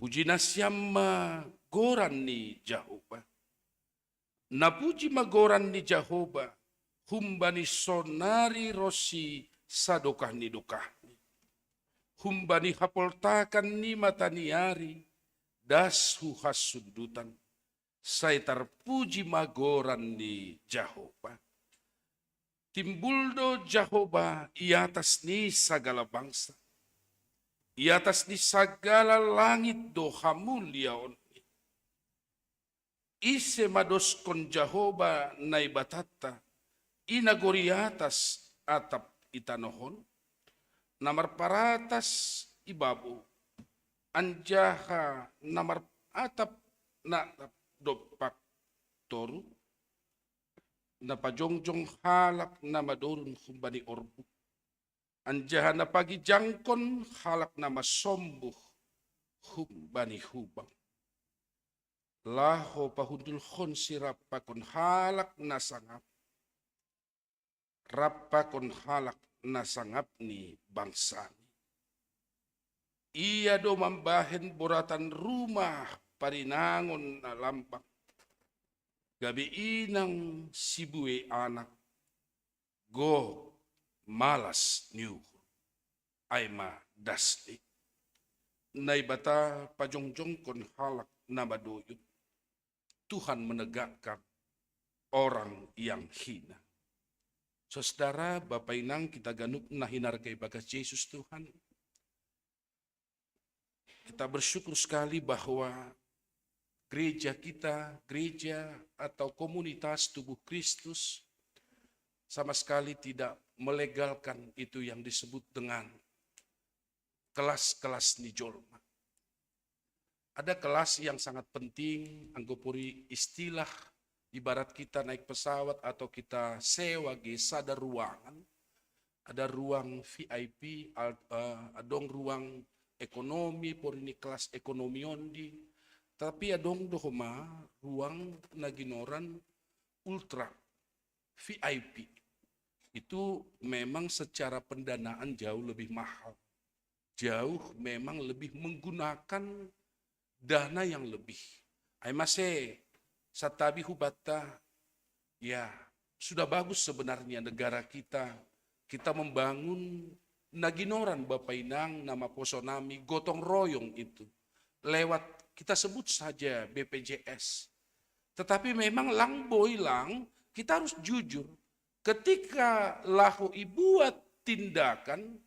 Puji nasiam ma goran ni Jahowa. Na puji ma goran ni Jahowa, humbani sonari ronsi sadokah ni dokahni. Humbani hapoltakan ni mata ni ari, das hu hassundutan, sai tarpuji ma goran ni Jahowa. Timbul do Jahowa i atas ni sagala bangsa, i atas ni sagala langit do hamuliaonni. Ise ma doskon Jahowa Naibatanta, i nagori atas atap i tanoh on, na marparatas i babou, anjaha na maratap na dompak toru, na pajongjong halak na madorun humbani orbuk, anjaha na pagijangkon halak na masombuh humbani hubang. Laho pahundulhonsi rap pakon halak na sangap, rap pakon halak na sangap ni bangsani. Ia do mambahen boratan rumah parinangon na lambang, gabe inang sibue anak, gok malas ni uhur. Ai ma das ni: Naibata pajongjongkon halak na madoyot, Tuhan menegakkan orang yang hina. Saudara, Bapa Inang kita ganup na hinargai bagas Jesus Tuhan, kita bersyukur sekali bahwa gereja kita, gereja atau komunitas tubuh Kristus, sama sekali tidak melegalkan itu yang disebut dengan kelas-kelas ni jolma. Ada kelas yang sangat penting, anggo pori istilah, ibarat kita naik pesawat atau kita sewa ge sada ruangan, ada ruang V I P, al- eh, adong ruang ekonomi, pori ni kelas ekonomi ondi, tapi adong do homa ruang na ginoran ultra V I P. Itu memang secara pendanaan jauh lebih mahal. Jauh memang lebih menggunakan dana yang lebih. Ai mase santabi hubanta, ya, sudah bagus sebenarnya negara kita. Kita membangun na ginoran Bapa Inang na maposo nami gotong royong itu lewat, kita sebut saja B P J S. Tetapi memang lang boi lang, kita harus jujur. Ketika laho ibuat tindakan,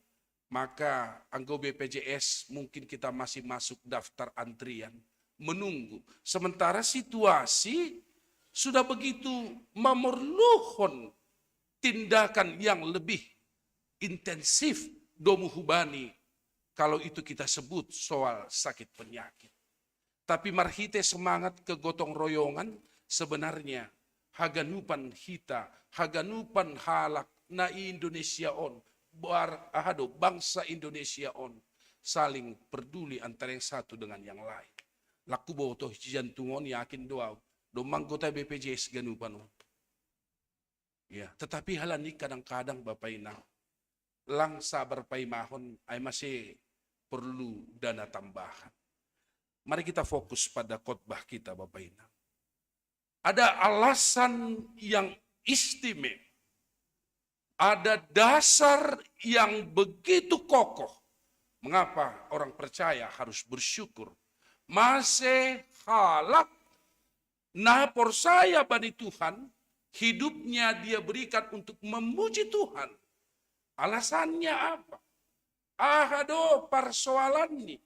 maka anggo B P J S mungkin kita masih masuk daftar antrian, menunggu. Sementara situasi sudah begitu memerlukan tindakan yang lebih intensif domu hubani, kalau itu kita sebut soal sakit penyakit. Tapi marhite semangat kegotong royongan, sebenarnya haganupan hita, haganupan halak na i Indonesia on, bar ahado bangsa Indonesia on, saling peduli antara yang satu dengan yang lain. Lang huboto, sijantung on yakin do au, domma anggota B P J S ganupan on. Ya, tetapi halani kadang-kadang Bapa Inang, lang sabar paimahon, ai mase perlu dana tambahan. Mari kita fokus pada khotbah kita, Bapa Inang. Ada alasan yang istimewa, ada dasar yang begitu kokoh mengapa orang percaya harus bersyukur. Mase halak na porsaya bani Tuhan, hidupnya dia berikan untuk memuji Tuhan. Alasannya apa? Aha do parsoalanni?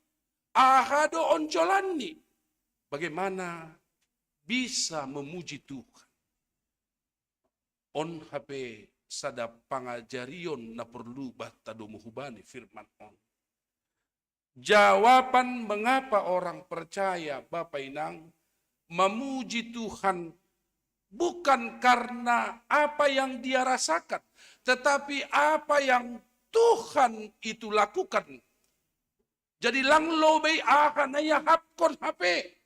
Aha do onjolanni? Bagaimana bisa memuji Tuhan? On hape sada pangajarion na porlu banta domu hubani firman on. Jawaban mengapa orang percaya, Bapa Inang, memuji Tuhan bukan karena apa yang dia rasakan, tetapi apa yang Tuhan itu lakukan. Jadi lang lobei aha na iahapkon hape.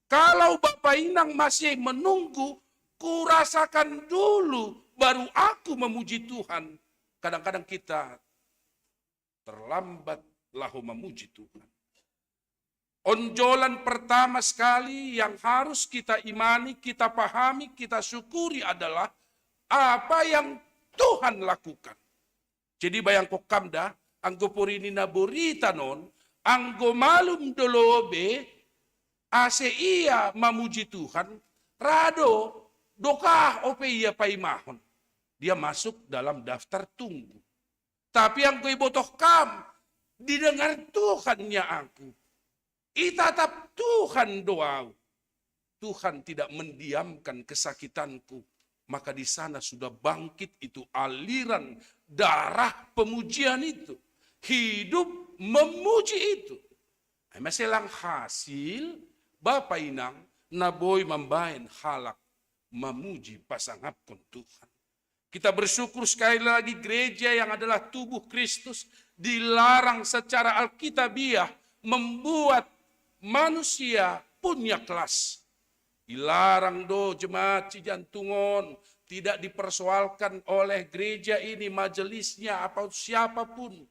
Kalau Bapa Inang masih menunggu, kurasakan dulu, baru aku memuji Tuhan. Kadang-kadang kita terlambat laho memuji Tuhan. Onjolan pertama sekali yang harus kita imani, kita pahami, kita syukuri adalah apa yang Tuhan lakukan. Jadi bayangkon kam da, anggo pori ni na boritan on, anggo malum do lobei, Ase ia mamuji Tuhan, ra do dokah ope ia paimahon. Dia masuk dalam daftar tunggu. Tapi anggo ibotoh kam, didengar Tuhan ia aku. Itatap Tuhan do au. Tuhan tidak mendiamkan kesakitanku, maka di sana sudah bangkit itu aliran darah pemujian itu. Hidup memuji itu. Ai mase lang hasil, bapa inang, na boi mambaen halak mamuji pasangapkon Tuhan. Kita bersyukur sekali lagi gereja yang adalah tubuh Kristus dilarang secara alkitabiah membuat manusia punya kelas. Dilarang do jemaat Cijantung on tidak dipersoalkan oleh gereja ini, majelisnya, apa siapapun.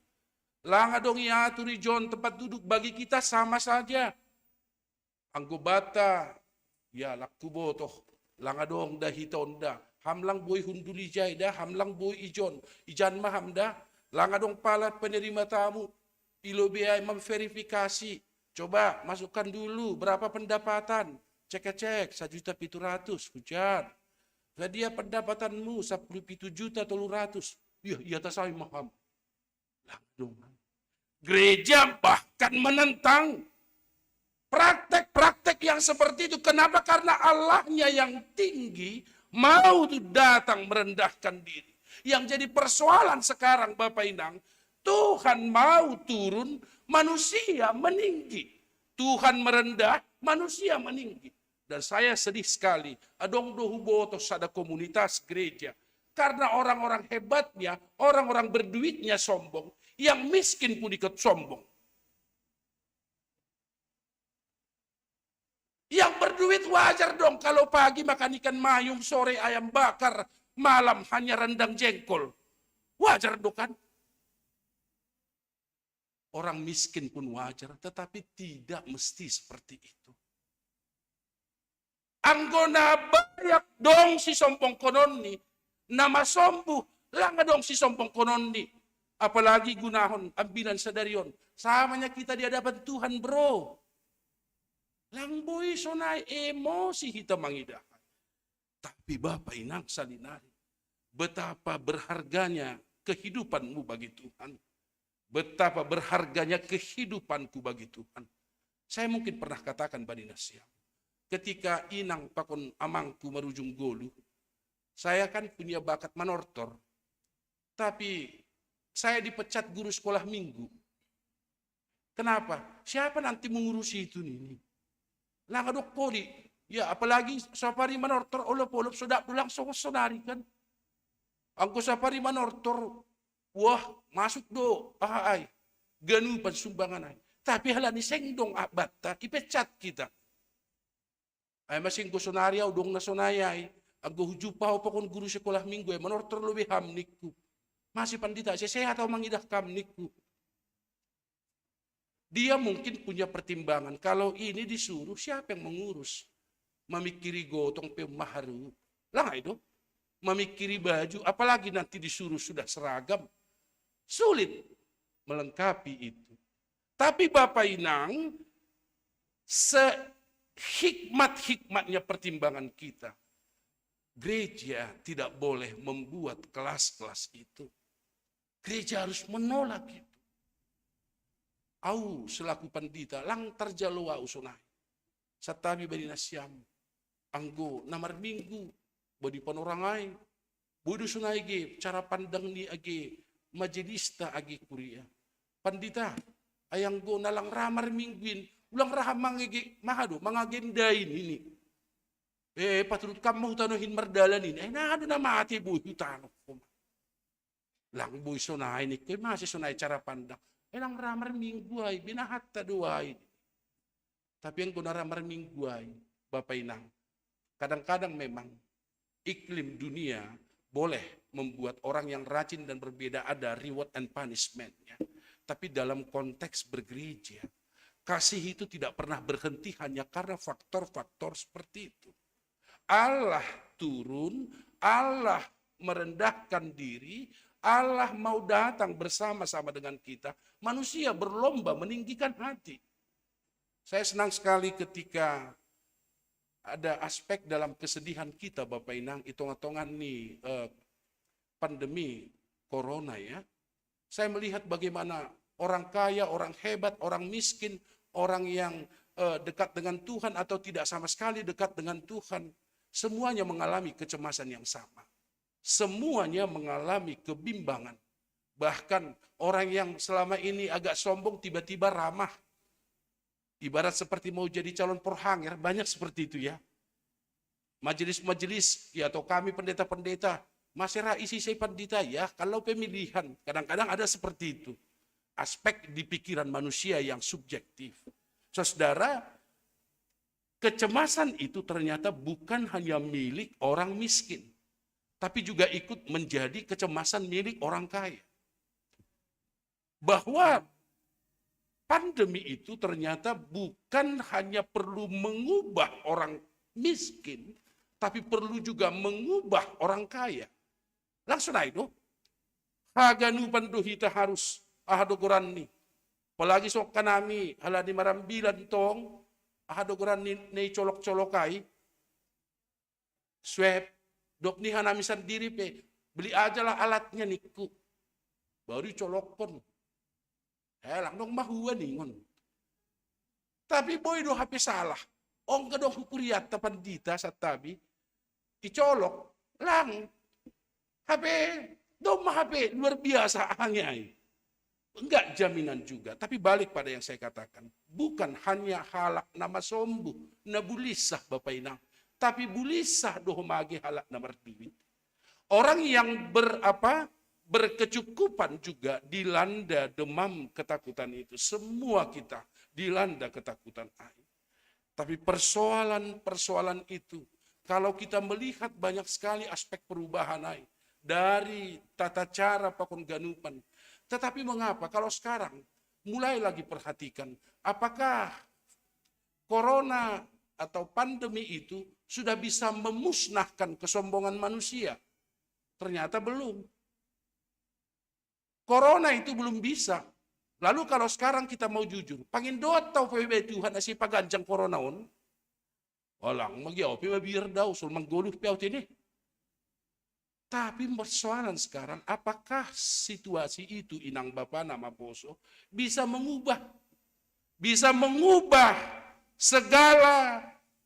Lang adong iatur ijon tempat duduk, bagi kita sama saja. Anggo banta, ya lang hubotoh, lang adong da hita on da. Ham lang boi hundul ijai da, ham lang boi ijon. Ijan ma ham da, lang adong pala penerima tamu. Ilobei ai memverifikasi. Coba masukkan dulu berapa pendapatan. Cek, cek, sajuta pitu ratus, hujan. Lah dia pendapatanmu sappulu pitu juta tolu ratus. Iya, ia tasai ma ham. Lang adong. Gereja bahkan menentang praktek-praktek yang seperti itu. Kenapa? Karena Allahnya yang tinggi mau tuh datang merendahkan diri. Yang jadi persoalan sekarang, Bapak Inang, Tuhan mau turun, manusia meninggi. Tuhan merendah, manusia meninggi. Dan saya sedih sekali, adong do hubotoh sada komunitas gereja. Karena orang-orang hebatnya, orang-orang berduitnya sombong, yang miskin pun ikut sombong. Yang berduit wajar dong kalau pagi makan ikan mayung, sore ayam bakar, malam hanya rendang jengkol. Wajar dong kan? Orang miskin pun wajar, tetapi tidak mesti seperti itu. Anggo na banyak dong sisombongkononni, na masombuh, lang adong sisombongkononni. Apalagi gunahon ambilan sadari on. Samanya kita di hadapan Tuhan, bro. Lang boi sonai emosi hita mangidahan. Tapi Bapa Inang salinari, betapa berharganya kehidupanmu bagi Tuhan. Betapa berharganya kehidupanku bagi Tuhan. Saya mungkin pernah katakan bani nasiam, ketika inang pakon amangku marujung goluh, saya kan punya bakat manortor, tapi saya dipecat guru sekolah minggu. Kenapa? Siapa nanti mengurusi itu ini? Lang adong poli. Ya, apalagi sapari manortor olop-olop, so dapdap do lang songon sonari kan. Anggo sapari manortor, wah, masuk do aha ai, ganupan sumbangan ai. Tapi halani seng dong banta, ipecat kita. Ai mase anggo sonari au dong na sonai ai, anggo hujumpa au pakon guru sekolah minggu ai, manortor lobei ham ningku. Mase pandita, ase sehat au mangidah kam ningku. Dia mungkin punya pertimbangan, kalau ini disuruh siapa yang mengurus? Mamikiri gotong pe maharu. Lang ai do. Mamikiri baju, apalagi nanti disuruh sudah seragam. Sulit melengkapi itu. Tapi Bapak Inang, sehikmat-hikmatnya pertimbangan kita, gereja tidak boleh membuat kelas-kelas itu. Gereja harus menolak itu. Au selaku pandita, lang tarjalo au sonai. Santabi bani nasiam. Anggo na marminggu, boi di panorang ai, boi do sonai age cara pandang ni age majelista age kuria. Pandita, ai anggo na lang ra marminggu in, ulang ra mangage, maha do, mangagendai ini. Eh, paturut kam ma hutanohin mardalan ini. Eh, na do na mate boi hutano. Lang boi sonai ningku, mase sonai cara pandang. Eh, lang ra marminggu ai, binahatta do ai. Tapi anggo na ra marminggu ai, Bapa Inang, kadang-kadang memang iklim dunia boleh membuat orang yang rajin dan berbeda ada reward and punishment-nya. Tapi dalam konteks bergereja, kasih itu tidak pernah berhenti hanya karena faktor-faktor seperti itu. Allah turun, Allah merendahkan diri, Allah mau datang bersama-sama dengan kita. Manusia berlomba meninggikan hati. Saya senang sekali ketika ada aspek dalam kesedihan kita, Bapak Inang, itung-itungan nih eh, pandemi corona ya. Saya melihat bagaimana orang kaya, orang hebat, orang miskin, orang yang eh, dekat dengan Tuhan atau tidak sama sekali dekat dengan Tuhan, semuanya mengalami kecemasan yang sama. Semuanya mengalami kebimbangan. Bahkan orang yang selama ini agak sombong tiba-tiba ramah. Ibarat seperti mau jadi calon porhanger, banyak seperti itu ya. Majelis-majelis ya atau kami pendeta-pendeta, masih ra isi saya pandita ya, kalau pemilihan kadang-kadang ada seperti itu. Aspek di pikiran manusia yang subjektif. Saudara, kecemasan itu ternyata bukan hanya milik orang miskin, tapi juga ikut menjadi kecemasan milik orang kaya. Bahwa pandemi itu ternyata bukan hanya perlu mengubah orang miskin, tapi perlu juga mengubah orang kaya. Langsung aja tuh. Haganupan tuh kita harus ahadogoran nih. Apalagi sok kanami, halani marambilan tong, ahadogoran nih, nih colok-colokai. Swab, dok ni hanami sandiri pe, beli aja lah alatnya niku. Baru colokkon. Eh, lang dong mahua ningon. Tapi boy do hape salah. Ong ka dong hukuriatta pandita sattabi. Icolok, lang. Hape, dong ma hape luar biasa ange ai. Enggak jaminan juga, tapi balik pada yang saya katakan. Bukan hanya halak na masombu, na bulisah Bapak Inang, tapi bulisah doh mage halak na marduit. Orang yang berapa berkecukupan juga dilanda demam ketakutan itu. Semua kita dilanda ketakutan ai. Tapi persoalan-persoalan itu, kalau kita melihat banyak sekali aspek perubahan ai, dari tata cara pakon ganupan. Tetapi mengapa kalau sekarang mulai lagi perhatikan apakah corona atau pandemi itu sudah bisa memusnahkan kesombongan manusia? Ternyata belum. Corona itu belum bisa. Lalu kalau sekarang kita mau jujur, pangindoat tau P B B Tuhan asi paganjang corona on. Walang magi au pe mabiar dau, sol manggoluh pe au tene. Tapi persoalan sekarang, apakah situasi itu inang bapa nama poso bisa mengubah, bisa mengubah segala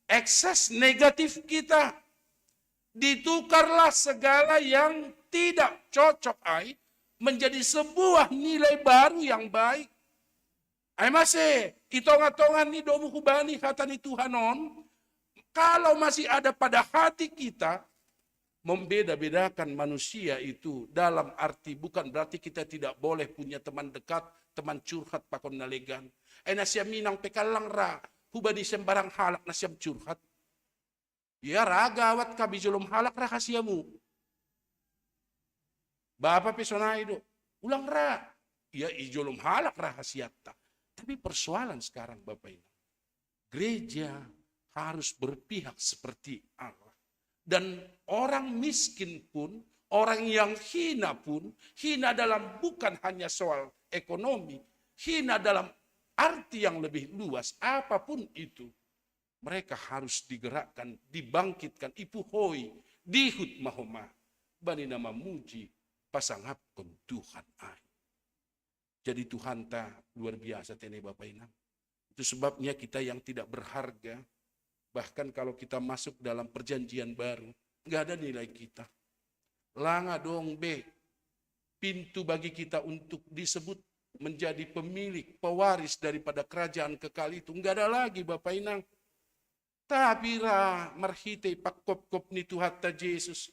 ekses negatif kita. Ditukarlah segala yang tidak cocok ai menjadi sebuah nilai baru yang baik. Ai mase, itonga-tonga ni domu hubani hata ni Tuhan on, kalau masih ada pada hati kita, membeda-bedakan manusia itu dalam arti bukan berarti kita tidak boleh punya teman dekat, teman curhat pakon na legan. Ai na siam inang pe kallang ra hubani sembarang halak na siam curhat. Ya ra gawat ka bijolom halak rahasiamu. Bapa pe sonai do. Ulang ra. Ya ijolom halak rahasiatta. Tapi persoalan sekarang Bapak Inang, gereja harus berpihak seperti Allah. Dan orang miskin pun, orang yang hina pun, hina dalam bukan hanya soal ekonomi, hina dalam arti yang lebih luas, apapun itu, mereka harus digerakkan, dibangkitkan, ipuhoi, dihut mahoma, bani na mamuji, pasangapkon Tuhan ai. Jadi Tuhanta luar biasa tene Bapak Inang. Itu sebabnya kita yang tidak berharga, bahkan kalau kita masuk dalam perjanjian baru, nggak ada nilai kita. Langa dong be pintu bagi kita untuk disebut menjadi pemilik, pewaris daripada kerajaan kekal itu. Nggak ada lagi Bapak Inang. Tapi ra marhitei pangkopkop ni Tuhanta Jesus,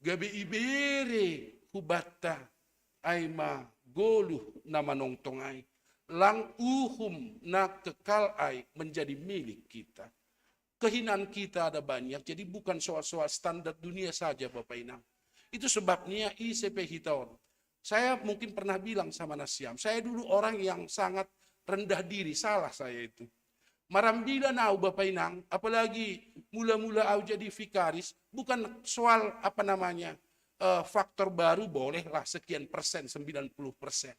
gabe ibere hubanta ai ma goluh na manongtong ai, lang uhum na kekal ai menjadi milik kita. Kehinaan kita ada banyak, jadi bukan soal-soal standar dunia saja Bapak Inang. Itu sebabnya ise pe hita on. Saya mungkin pernah bilang sama na siam, saya dulu orang yang sangat rendah diri, salah saya itu. Marambilan au Bapak Inang, apalagi mula-mula au jadi vikaris, bukan soal apa namanya, eh, faktor baru bolehlah sekian persen, sembilan puluh persen.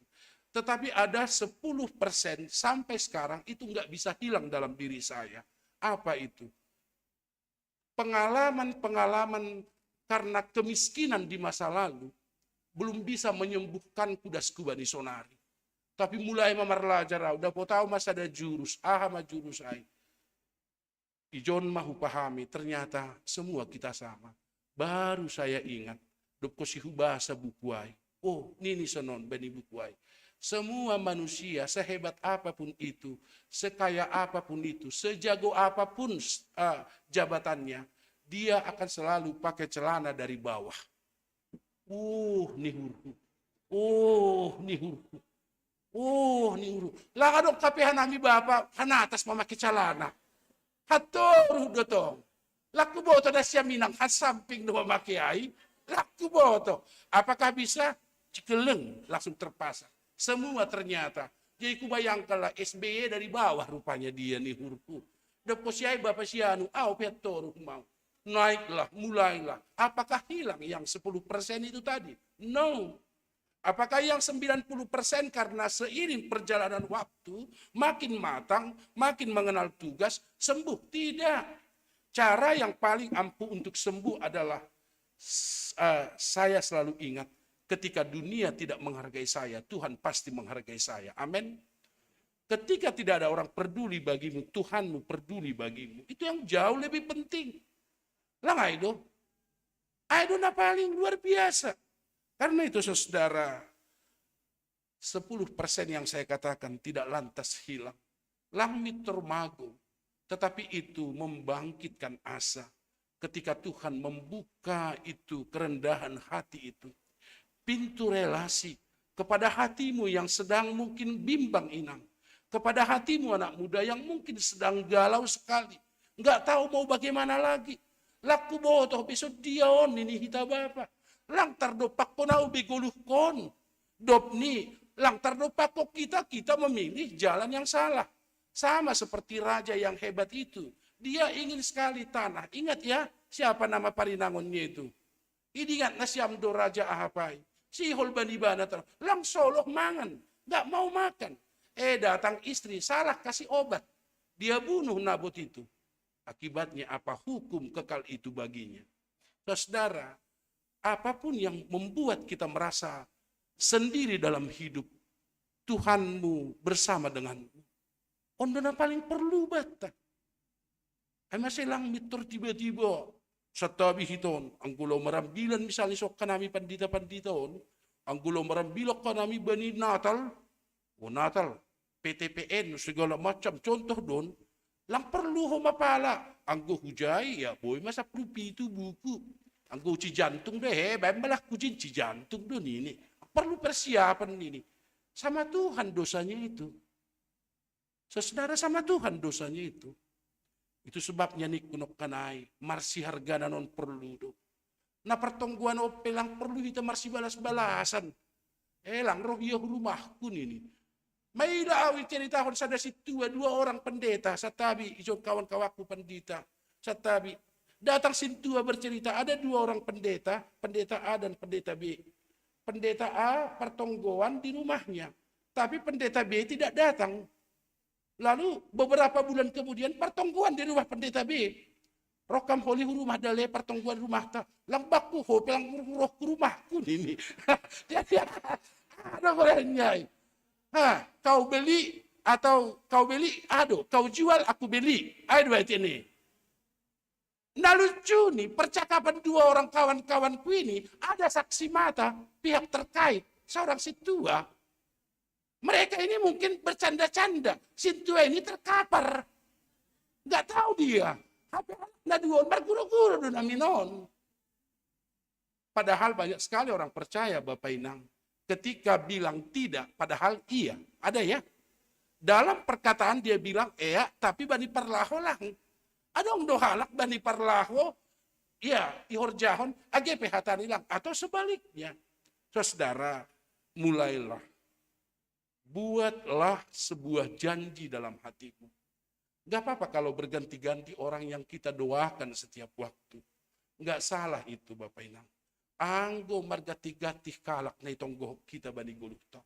Tetapi ada sepuluh persen sampai sekarang itu nggak bisa hilang dalam diri saya. Apa itu? Pengalaman-pengalaman karena kemiskinan di masa lalu belum bisa menyembuhkan kudas kubani sonari. Tapi mulai mamarlajar, udah potau masa ada jurus, aha ma jurus ai. Ijon ma hupahami, ternyata semua kita sama. Baru saya ingat, dopko si hubasa buku ai. Oh, nini sonon bani buku ai. Semua manusia, sehebat apapun itu, sekaya apapun itu, sejago apapun uh, jabatannya, dia akan selalu pakai celana dari bawah. Uh, nihurku. Uh, nihurku. Uh, nihurku. Lah kadok kape hanami bapa, hanatas mamake calana. Hatoru dotong. Laku boto na siya minang hasamping do mamake ai. Laku boto. Apakah bisa? Cikeleng, langsung terpasang. Semua ternyata. Jadi kubayangkanlah S B Y dari bawah rupanya dia nihurku. Dapko siai bapa sianu, au pihak toru mau. Naiklah, mulailah. Apakah hilang yang sepuluh persen itu tadi? No. Apakah yang sembilan puluh persen karena seiring perjalanan waktu, makin matang, makin mengenal tugas, sembuh? Tidak. Cara yang paling ampuh untuk sembuh adalah uh, saya selalu ingat, ketika dunia tidak menghargai saya, Tuhan pasti menghargai saya. Amin. Ketika tidak ada orang peduli bagimu, Tuhanmu peduli bagimu. Itu yang jauh lebih penting. Langai do. Ai do na paling luar biasa. Karena itu saudara, sepuluh persen yang saya katakan tidak lantas hilang. Langmit termago, tetapi itu membangkitkan asa. Ketika Tuhan membuka itu kerendahan hati itu, pintu relasi kepada hatimu yang sedang mungkin bimbang inang, kepada hatimu anak muda yang mungkin sedang galau sekali, nggak tahu mau bagaimana lagi. Laku botoh besok dia on ini hita bapa. Lang tardopak ko nau begoluh kon. Dop ni, lang tardopak ko kita, kita memilih jalan yang salah. Sama seperti raja yang hebat itu. Dia ingin sekali tanah. Ingat ya, siapa nama parinangonnya itu? Idingat na siam do raja ahapai. Sihol bani bana terus. Lang soloh mangan. Nggak mau makan. Eh datang istri, salah kasih obat. Dia bunuh Nabot itu. Akibatnya apa? Hukum kekal itu baginya. Saudara, apapun yang membuat kita merasa sendiri dalam hidup, Tuhanmu bersama denganmu. Ondo na paling perlu bata. Ai masa lang mitor tiba-tiba. Satabi hiton, anggulo marambilan misalnya sok kanami pandita-pandita on, anggulo marambilan kanami bani Natal, oh Natal, P T P N, segala macam contoh don, lang perlu ho mapala, anggo hujai, ya boy masa perlu pitu buku, anggo cijantung deh, he, bayan malah kujin cijantung don ini, perlu persiapan ini, sama Tuhan dosanya itu. Saudara sama Tuhan dosanya itu. Itu sebabnya ni kunok kanai, marsi hargana non perlu do. Na pertongguan ope lang perlu kita marsi balas-balasan. Eh lang roh ia rumahku ini. Maila awi ceritahon sada si tua dua orang pendeta, satabi ijon kawan-kawanku pendeta, satabi datang sintua bercerita ada dua orang pendeta, pendeta A dan pendeta B. Pendeta A pertonggoan di rumahnya, tapi pendeta B tidak datang. Lalu beberapa bulan kemudian pertonggoan di rumah pendeta B. Rokam holi rumah dale pertonggoan rumah ta. Lang bakku ho pelang roh rumahku ini. Jadi ada orangnya. Ha, kau beli atau kau beli, aduh, kau jual aku beli. Ayo dua ini. Nah lucu nih, percakapan dua orang kawan-kawanku ini, ada saksi mata pihak terkait, seorang sintua. Mereka ini mungkin bercanda-canda, sintua ini terkapar. Nggak tahu dia. Apa na dua marguru-guru do naminon. Padahal banyak sekali orang percaya Bapak Inang. Ketika bilang tidak, padahal iya. Ada ya? Dalam perkataan dia bilang iya, tapi bani parlaho lang. Adong do halak bani parlaho, iya, ihorjahon, age pe hatani lang. Atau sebaliknya. Saudara, mulailah. Buatlah sebuah janji dalam hatimu. Gak apa-apa kalau berganti-ganti orang yang kita doakan setiap waktu. Gak salah itu Bapak Inang. Anggo marganti-ganti kalak na itonggohon kita bani goluh to.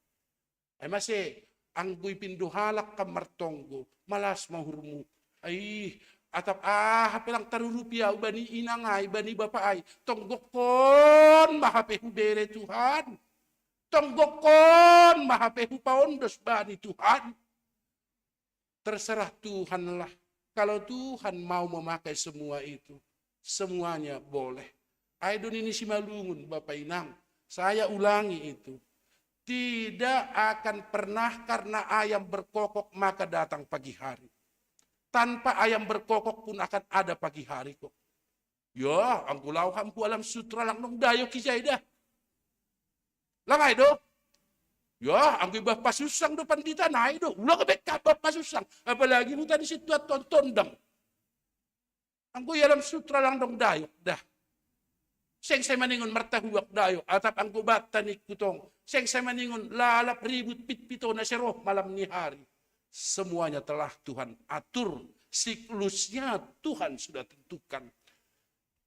Ai mase, anggo ipindo halak kam martonggo, malas ma uhurmu. Ai, atap aha pe lang tarurupi au bani inang ai, bani bapa ai, tonggokkon ma hape hubere Tuhan. Tonggokkon ma hape hupaondos bani Tuhan. Terserah Tuhanlah. Kalau Tuhan mau memakai semua itu, semuanya boleh. Ai do nini Simalungun, Bapak Inang, saya ulangi itu. Tidak akan pernah karena ayam berkokok maka datang pagi hari. Tanpa ayam berkokok pun akan ada pagi hari kok. Ya, anggo laho ham hu Alam Sutra lang dong dayok ijai da. Lang ai do. Ya, anggo ibah pasussang do pandita nai do. Ulang bek kabah pasussang. Apalagi huta ni Situat tontondang. Anggo i Alam Sutra lang dong dayok da. Seng sai maningon martahuak dayok, atap anggo batta ningku tong. Seng sai maningon lalap ribut pitpito na seroh malam ni hari. Semuanya telah Tuhan atur, siklusnya Tuhan sudah tentukan.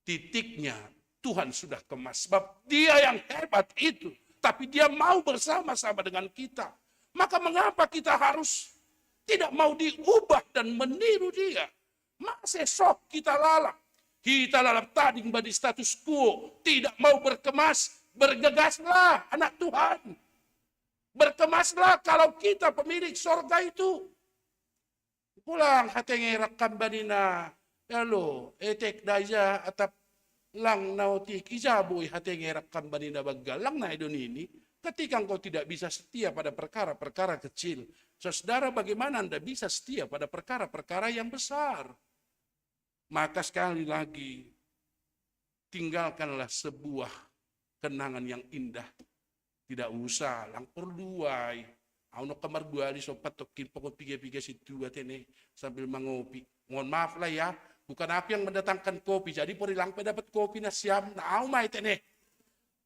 Titiknya Tuhan sudah kemas. Sebab dia yang hebat itu, tapi dia mau bersama-sama dengan kita. Maka mengapa kita harus tidak mau diubah dan meniru dia? Mase sok kita lalap. Kita lalap tading bani status quo, tidak mau berkemas, bergegaslah anak Tuhan. Berkemaslah kalau kita pemilik sorga itu. Ulang hatengerak kam bani na, elo, etek da ija atap lang na otik, ija boi hatengerak kam bani na banggal, lang nai do nini. Ketika engkau tidak bisa setia pada perkara-perkara kecil, saudara, bagaimana Anda bisa setia pada perkara-perkara yang besar? Maka sekali lagi, tinggalkanlah sebuah kenangan yang indah. Tidak usah lang porlu ai. Au nongka marduali sompat tokkin pokon piga-piga sintua tene sambil mangopi. Mohon maaf lah ya, bukan aku yang mendatangkan kopi, jadi pori lang pe dapat kopi nasiam, na au ma i tene.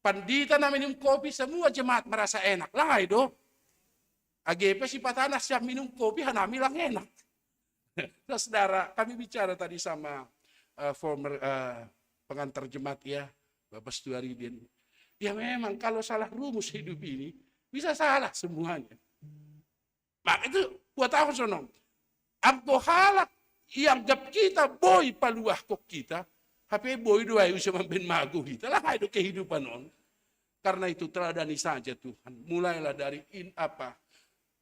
Pandita na minum kopi, semua jemaat merasa enak. Lang ai do. Age pe sipata nasiam minum kopi, hanami lang enak. Nah, saudara, kami bicara tadi sama eh, former eh, pengantar jemaat ya, Bapak Stuaridin. Ya memang kalau salah rumus hidup ini, bisa salah semuanya. Maka itu buat aku sono. Anggo halak ianggap kita boi paluahkon kita, hape boi do ai use mambaen mago hita, lang ai do kehidupan on. Karena itu teladani saja Tuhan. Mulailah dari in, apa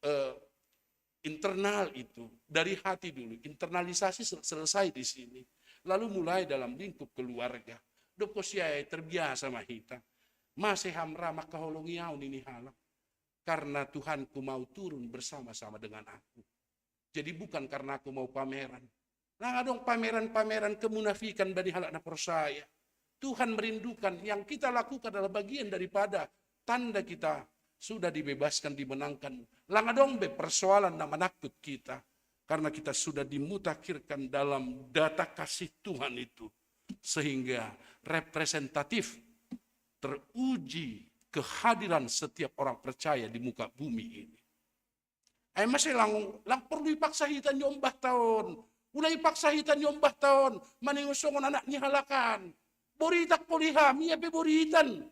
eh, internal itu, dari hati dulu. Internalisasi sel- selesai di sini. Lalu mulai dalam lingkup keluarga. Dob ho siai terbiasa ma hita. Mase ham ra mangkaholongi au nini halak. Karena Tuhanku mau turun bersama-sama dengan aku. Jadi bukan karena aku mau pameran. Lang adong pameran-pameran kemunafikan bani halak na porsaya. Tuhan merindukan yang kita lakukan adalah bagian daripada tanda kita sudah dibebaskan, dimenangkan. Lang adong be persoalan na manakut kita karena kita sudah dimutakhirkan dalam data kasih Tuhan itu, sehingga representatif, teruji kehadiran setiap orang percaya di muka bumi ini. Ai mase lang, lang porlu ipaksa hita nyombah ta on. Ulang ipaksa hita nyombah ta on maningon songon anak ni halak an. Boritan poli ham, ia pe boritan.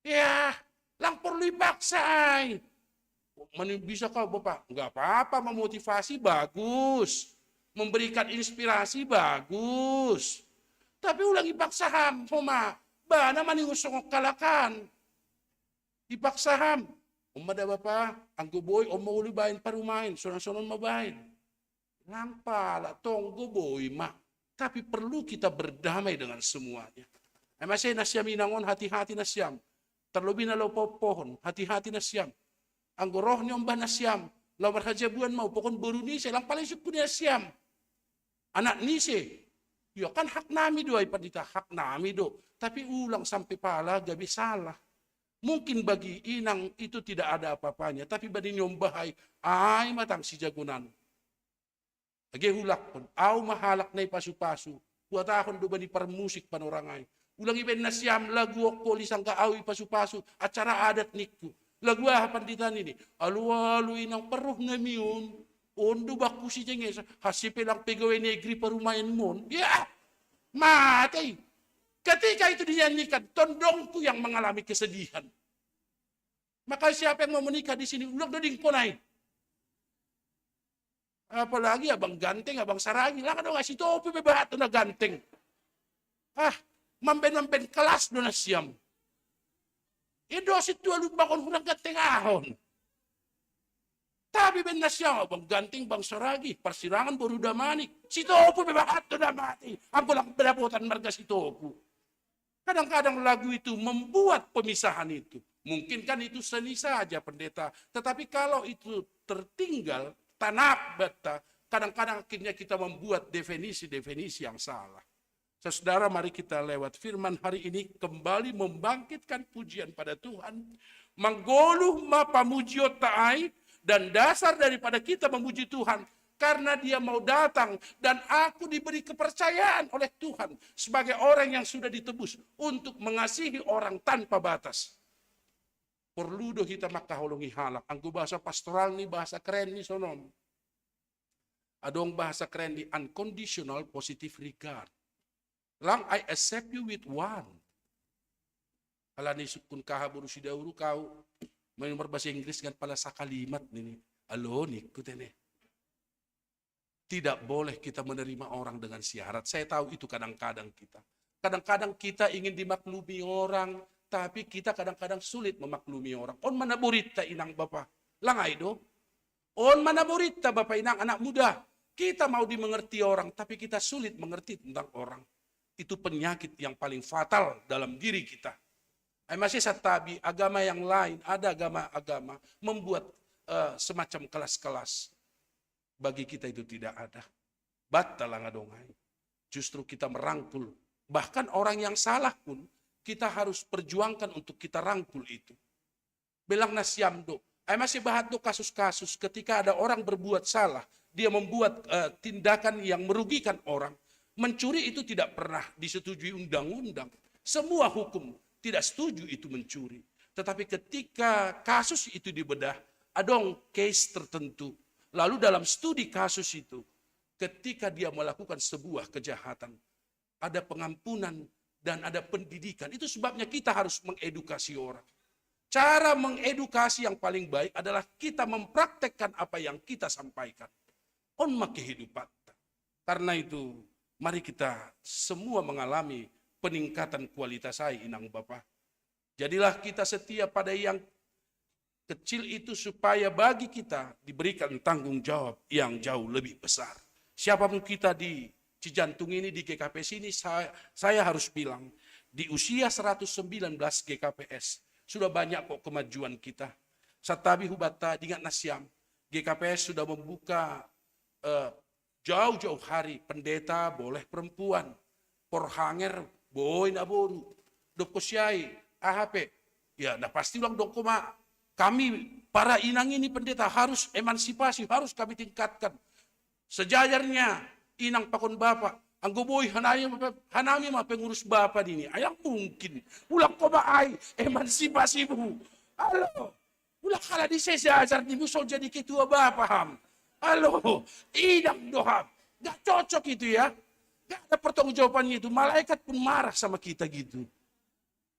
Ya, lang porlu ipaksa ai. Maningon bisa kau, Bapak? Nggak apa-apa, memotivasi bagus. Memberikan inspirasi bagus. Tapi ulang ipaksa ham, ho ma, bana maningon songon halak an. Ipaksa ham. On ma da Bapa, anggo boi on ma uli baen parumaen, sonon-sonon ma baen. Lang pala tonggo boi ma. Tapi perlu kita berdamai dengan semuanya. Ai mase nasiam inang on, hati-hati nasiam. Terlebih na laho pahophon, hati-hati nasiam. Anggo roh ni ombah nasiam, laho marhajabuan ma, upokhon boru ni ise, lang pala isungkun nasiam. Anak ni ise. Ya kan hak nami do ai pandita, hak nami do. Tapi ulang sampe pala gabe salah. Mungkin bagi inang itu tidak ada apa-apanya, tapi bani nyombah ai, ai ma tang sijagonan. Age hulakhon, au ma halak na ipasu-pasu, huhatahon do bani parmusik panorang ai. Ulang ibaen nasiam lagu ongkoli sanggah au ipasu-pasu, acara adat ningku. Lagu aha pandita nini? Alu-alu inang parroh nami on, on do bakku si jengesa, hansi pe lang pegawai negeri parumaenmon. Ya, mate i. Ketika itu dinyanyikan, tondongku yang mengalami kesedihan. Maka siapa yang mau menikah di sini, ulang doding konai. Apalagi abang ganteng, abang saragi. Lang do ngai, si Topu be bahat do na ganteng. Ah, mamben-mamben kelas do na siam. Ido si tua lu bangun hurang ganteng ahon. Tapi ben na siam abang ganteng, bang saragi, parsirangan boru damanik. Si Topu be bahat do na mati. Anggo lang bedapotan marga si Topu. Kadang-kadang lagu itu membuat pemisahan itu. Mungkin kan itu seni saja, pendeta. Tetapi kalau itu tertinggal, tanap bata, kadang-kadang akhirnya kita membuat definisi-definisi yang salah. Saudara, mari kita lewat firman hari ini kembali membangkitkan pujian pada Tuhan. Manggoluh ma pamujionta ai, dan dasar daripada kita memuji Tuhan, karena dia mau datang, dan aku diberi kepercayaan oleh Tuhan sebagai orang yang sudah ditebus untuk mengasihi orang tanpa batas. Porlu do hita mangkaholongi halak. Anggo bahasa pastoral ni, bahasa keren ni sonon. Adong bahasa keren ni, unconditional positive regard. Lang, I accept you with one. Ala ni sungkun kaha boru si Dauru, kau main marbahasa Inggris dengan pala sakalimat nini. Alo, ningku tene. Tidak boleh kita menerima orang dengan syarat. Saya tahu itu kadang-kadang kita. Kadang-kadang kita ingin dimaklumi orang, tapi kita kadang-kadang sulit memaklumi orang. On ma na borita, inang bapa. Lang ai do. On ma na borita, bapa inang, anak muda. Kita mau dimengerti orang, tapi kita sulit mengerti tentang orang. Itu penyakit yang paling fatal dalam diri kita. Ai masih santabi, agama yang lain, ada agama-agama membuat eh, semacam kelas-kelas. Bagi kita itu tidak ada. Bata lang adong ai. Justru kita merangkul. Bahkan orang yang salah pun kita harus perjuangkan untuk kita rangkul itu. Belang na siam do. Ai masih bahat do kasus-kasus ketika ada orang berbuat salah, dia membuat eh, tindakan yang merugikan orang. Mencuri itu tidak pernah disetujui undang-undang. Semua hukum tidak setuju itu mencuri. Tetapi ketika kasus itu dibedah, adong case tertentu. Lalu dalam studi kasus itu, ketika dia melakukan sebuah kejahatan, ada pengampunan dan ada pendidikan. Itu sebabnya kita harus mengedukasi orang. Cara mengedukasi yang paling baik adalah kita mempraktekkan apa yang kita sampaikan. On ma kehidupan. Karena itu, mari kita semua mengalami peningkatan kualitas ai, inang bapa. Jadilah kita setia pada yang kecil itu supaya bagi kita diberikan tanggung jawab yang jauh lebih besar. Siapapun kita di Cijantung ini, di G K P S ini, saya, saya harus bilang, di usia seratus sembilan belas G K P S, sudah banyak kok kemajuan kita. Santabi hubata, dingat na siam, G K P S sudah membuka eh, jauh-jauh hari, pendeta boleh perempuan, porhanger boi na boru. Dob husiai, aha pe, ya, na pasti ulang dong koma, kami para inang ini, pendeta, harus emansipasi, harus kami tingkatkan. Sejajarnya inang pakon bapa. Anggo boi hanami ma, hanami ma pengurus bapa nini. Ai lang mungkin. Ulang koma ai, emansipasi bu. Alo. Ulang halani sejajar nimu so jadi ketua bapa ham. Alo, inang do ham. Gak cocok itu ya. Gak ada pertanggungjawabannya itu. Malaikat pun marah sama kita gitu.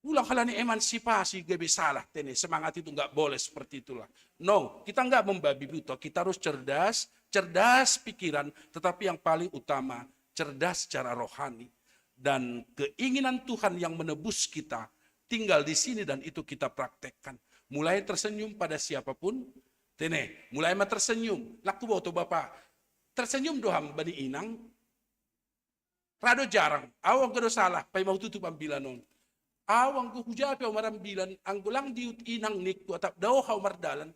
Ulang halani emansipasi gabe salah tene. Semangat itu nggak boleh seperti itulah. No, kita nggak membabi buta. Kita harus cerdas, cerdas pikiran, tetapi yang paling utama cerdas secara rohani. Dan keinginan Tuhan yang menebus kita tinggal di sini dan itu kita praktekkan. Mulai tersenyum pada siapapun, tene, mulai ma tersenyum. Lang huboto bapa, tersenyum do ham bani inang? Ra do jarang, au anggo do salah, paima hututup ambilan on. Au anggo hujapi au marambilan, anggo lang diut inang ningku, atap dao hau mardalan,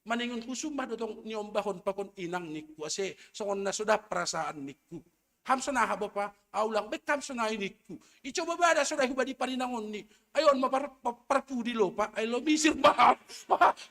maningon husumah do tong niombahon pakon inang ningku, ase songon na so dap perasaan ningku. Ham sonaha bapa, au lang baen ham sonai ningku. Icoba bada sonai hubani paninangon ni. Ai on ma par, par, parpudi lopa, ai lo misir ma ham.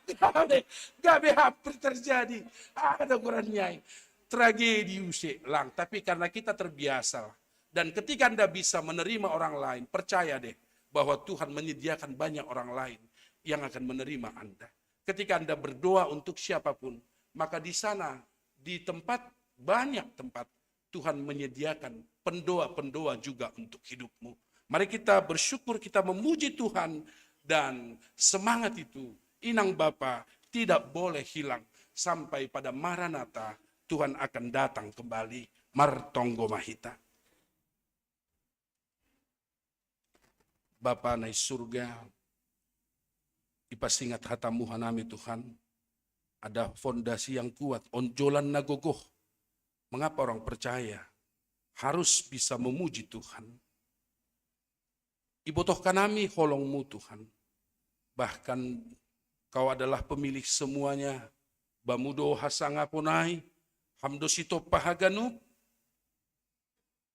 Gabe, gabe hampir terjadi. Ada ukuran nyai. Tragedi use lang. Tapi karena kita terbiasa. Dan ketika Anda bisa menerima orang lain, percaya deh bahwa Tuhan menyediakan banyak orang lain yang akan menerima Anda. Ketika Anda berdoa untuk siapapun, maka di sana, di tempat, banyak tempat, Tuhan menyediakan pendoa-pendoa juga untuk hidupmu. Mari kita bersyukur, kita memuji Tuhan, dan semangat itu Inang Bapa, tidak boleh hilang sampai pada Maranatha, Tuhan akan datang kembali. Martonggo ma hita. Bapa na i surga, ipasingat hatamu hanami Tuhan, ada fondasi yang kuat, onjolan na gogoh. Mengapa orang percaya harus bisa memuji Tuhan? Ibotoh hanami holongmu Tuhan. Bahkan Kau adalah pemilik semuanya. Bamu do hasangapon ai, Ham do sitompa haganup.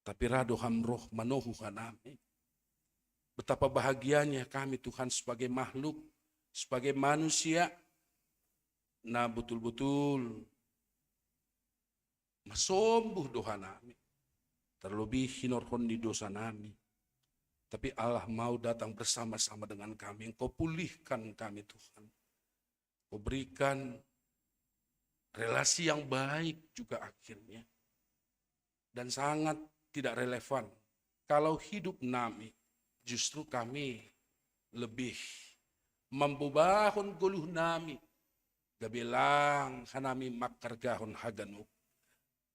Tapi ra do Ham roh manohu hanami. Betapa bahagianya kami Tuhan sebagai makhluk, sebagai manusia, na betul-betul masombuh do hanami. Terlebih hinorhon ni dosa nami. Tapi Allah mau datang bersama-sama dengan kami. Engkau pulihkan kami Tuhan. Kau berikan relasi yang baik juga akhirnya. Dan sangat tidak relevan kalau hidup nami, justru kami lebih mambobahon goluh nami, gabe lang hanami mangkargahon haganup.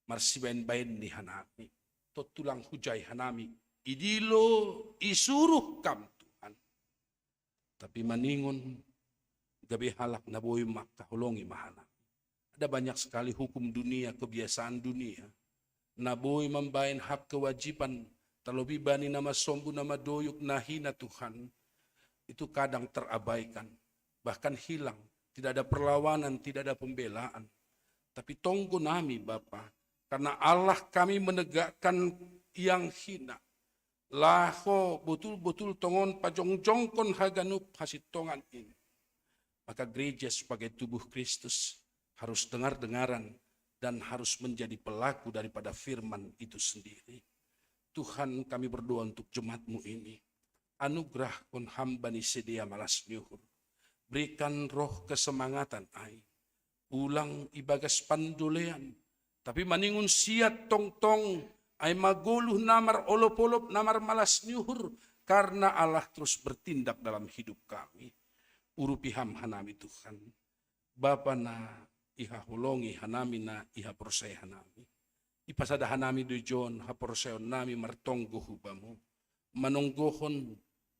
Marsibaen-baen ni hanami, tontu lang hujai hanami, idilo, isuruh Kam Tuhan. Tapi maningon, gabe halak na boi mangkaholongi ma hanami. Ada banyak sekali hukum dunia, kebiasaan dunia, na boi mambaen hak kewajiban, terlebih bani na masombuh, na madoyuk, na hina Tuhan, itu kadang terabaikan, bahkan hilang, tidak ada perlawanan, tidak ada pembelaan. Tapi tonggo nami Bapa, karena Allah kami menegakkan yang hina, laho botul-botul tongon pajongjongkon haganup hasintongan in. Maka gereja sebagai tubuh Kristus harus dengar-dengaran dan harus menjadi pelaku daripada firman itu sendiri. Tuhan, kami berdoa untuk jemaat-Mu ini. Anugerahkon Ham bani sidea malas ni uhur. Berikan roh kesemangatan ai. Ulang ibagas pandolean, tapi maningon siat tongtong, ai ma goluh na marolop-olop, na marmalas ni uhur, karena Allah terus bertindak dalam hidup kami. Urupi Ham hanami Tuhan, Bapa na ihaholongi hanami, na ihaporsaya hanami. Ipasada hanami do ijon haporsayaon nami martonggo hu Bamu, manonggohon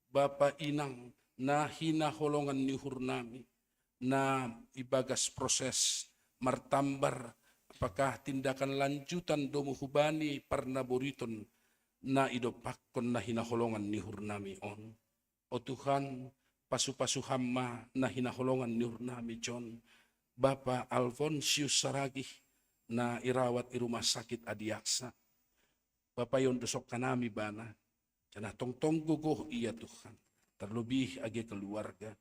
Bapa, Inang, na hinaholongan ni uhur nami, na ibagas proses martambar, apakah tindakan lanjutan domu hubani parnaboriton na idompakkon na hinaholongan ni uhur nami on. O Tuhan, pasu-pasu Ham ma na hinaholongan ni uhur nami, John, Bapa Alfonsius Saragih, na irawat i rumah sakit Adiaksa. Bapa, iondosok hanami ibana, janah tongtong gogoh ia Tuhan, terlebih age keluarga,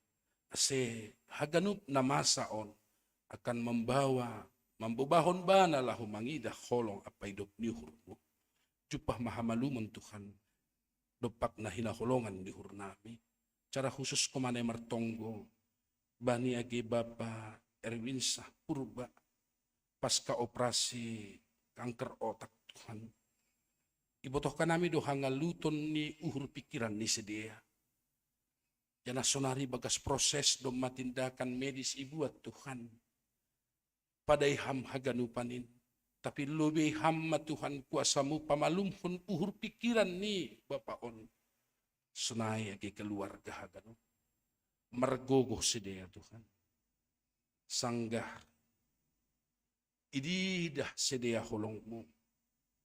ase haganup na masa on akan mambawa, mambobahon bana laho mangidah holong ampa idop ni uhurmu. Jumpah ma hamalumon Tuhan, dompak na hinaholongan ni uhur nami. Cara khusus Ho ma na i martonggo bani age Bapa Erwinsa Purba, pasca operasi kanker otak Tuhan. Ibotoh hanami do hangaluton ni uhur pikiran ni sidea. Janah sonari bagas proses domma tindakan medis ibuat Tuhan. Padai Ham haganupan in, tapi lobei Ham ma Tuhan kuasa-Mu pamalumhon uhur pikiran ni Bapa on. Sonai age keluarga haganup. Margogoh sidea Tuhan. Sanggah ididah sidea holong-Mu,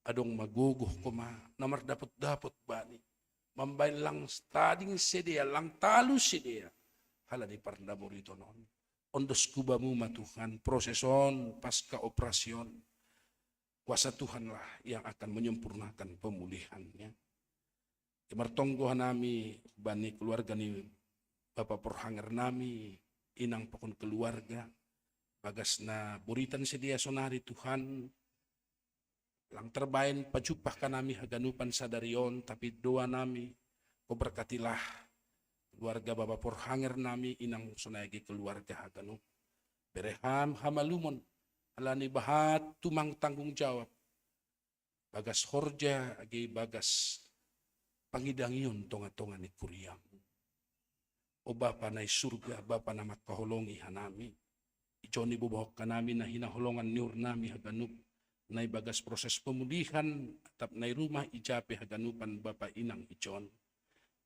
adong ma gogoh Ho ma na mardapot-dapot bani, mambaen lang tading sidea, lang talu sidea, halani parnaboriton on. Ondosku Bamu ma Tuhan, proses on, pasca operasi on, kuasa Tuhanlah yang akan menyempurnakan pemulihannya. Martonggo hanami bani keluarga ni Bapa porhanger nami, Inang pakon keluarga, bagas na boritan sidea sonari Tuhan, lang tarbaen pajumpah hanami haganupan sadari on, tapi doa nami, Ho berkatilah keluarga Bapa porhanger nami, Inang, sonai age keluarga haganup. Bere Ham hamalumon, halani bahat tumang tanggung jawab bagas horja age bagas pangidangion tonga-tonga ni kuria-Mu. O Bapa na i surga, Bapa na mangkaholongi hanami. Ijon ibobohon hanami na hinaholongan ni uhur nami haganup, na ibagas proses pemulihan atap na i rumah i jape haganupan Bapa inang ijon.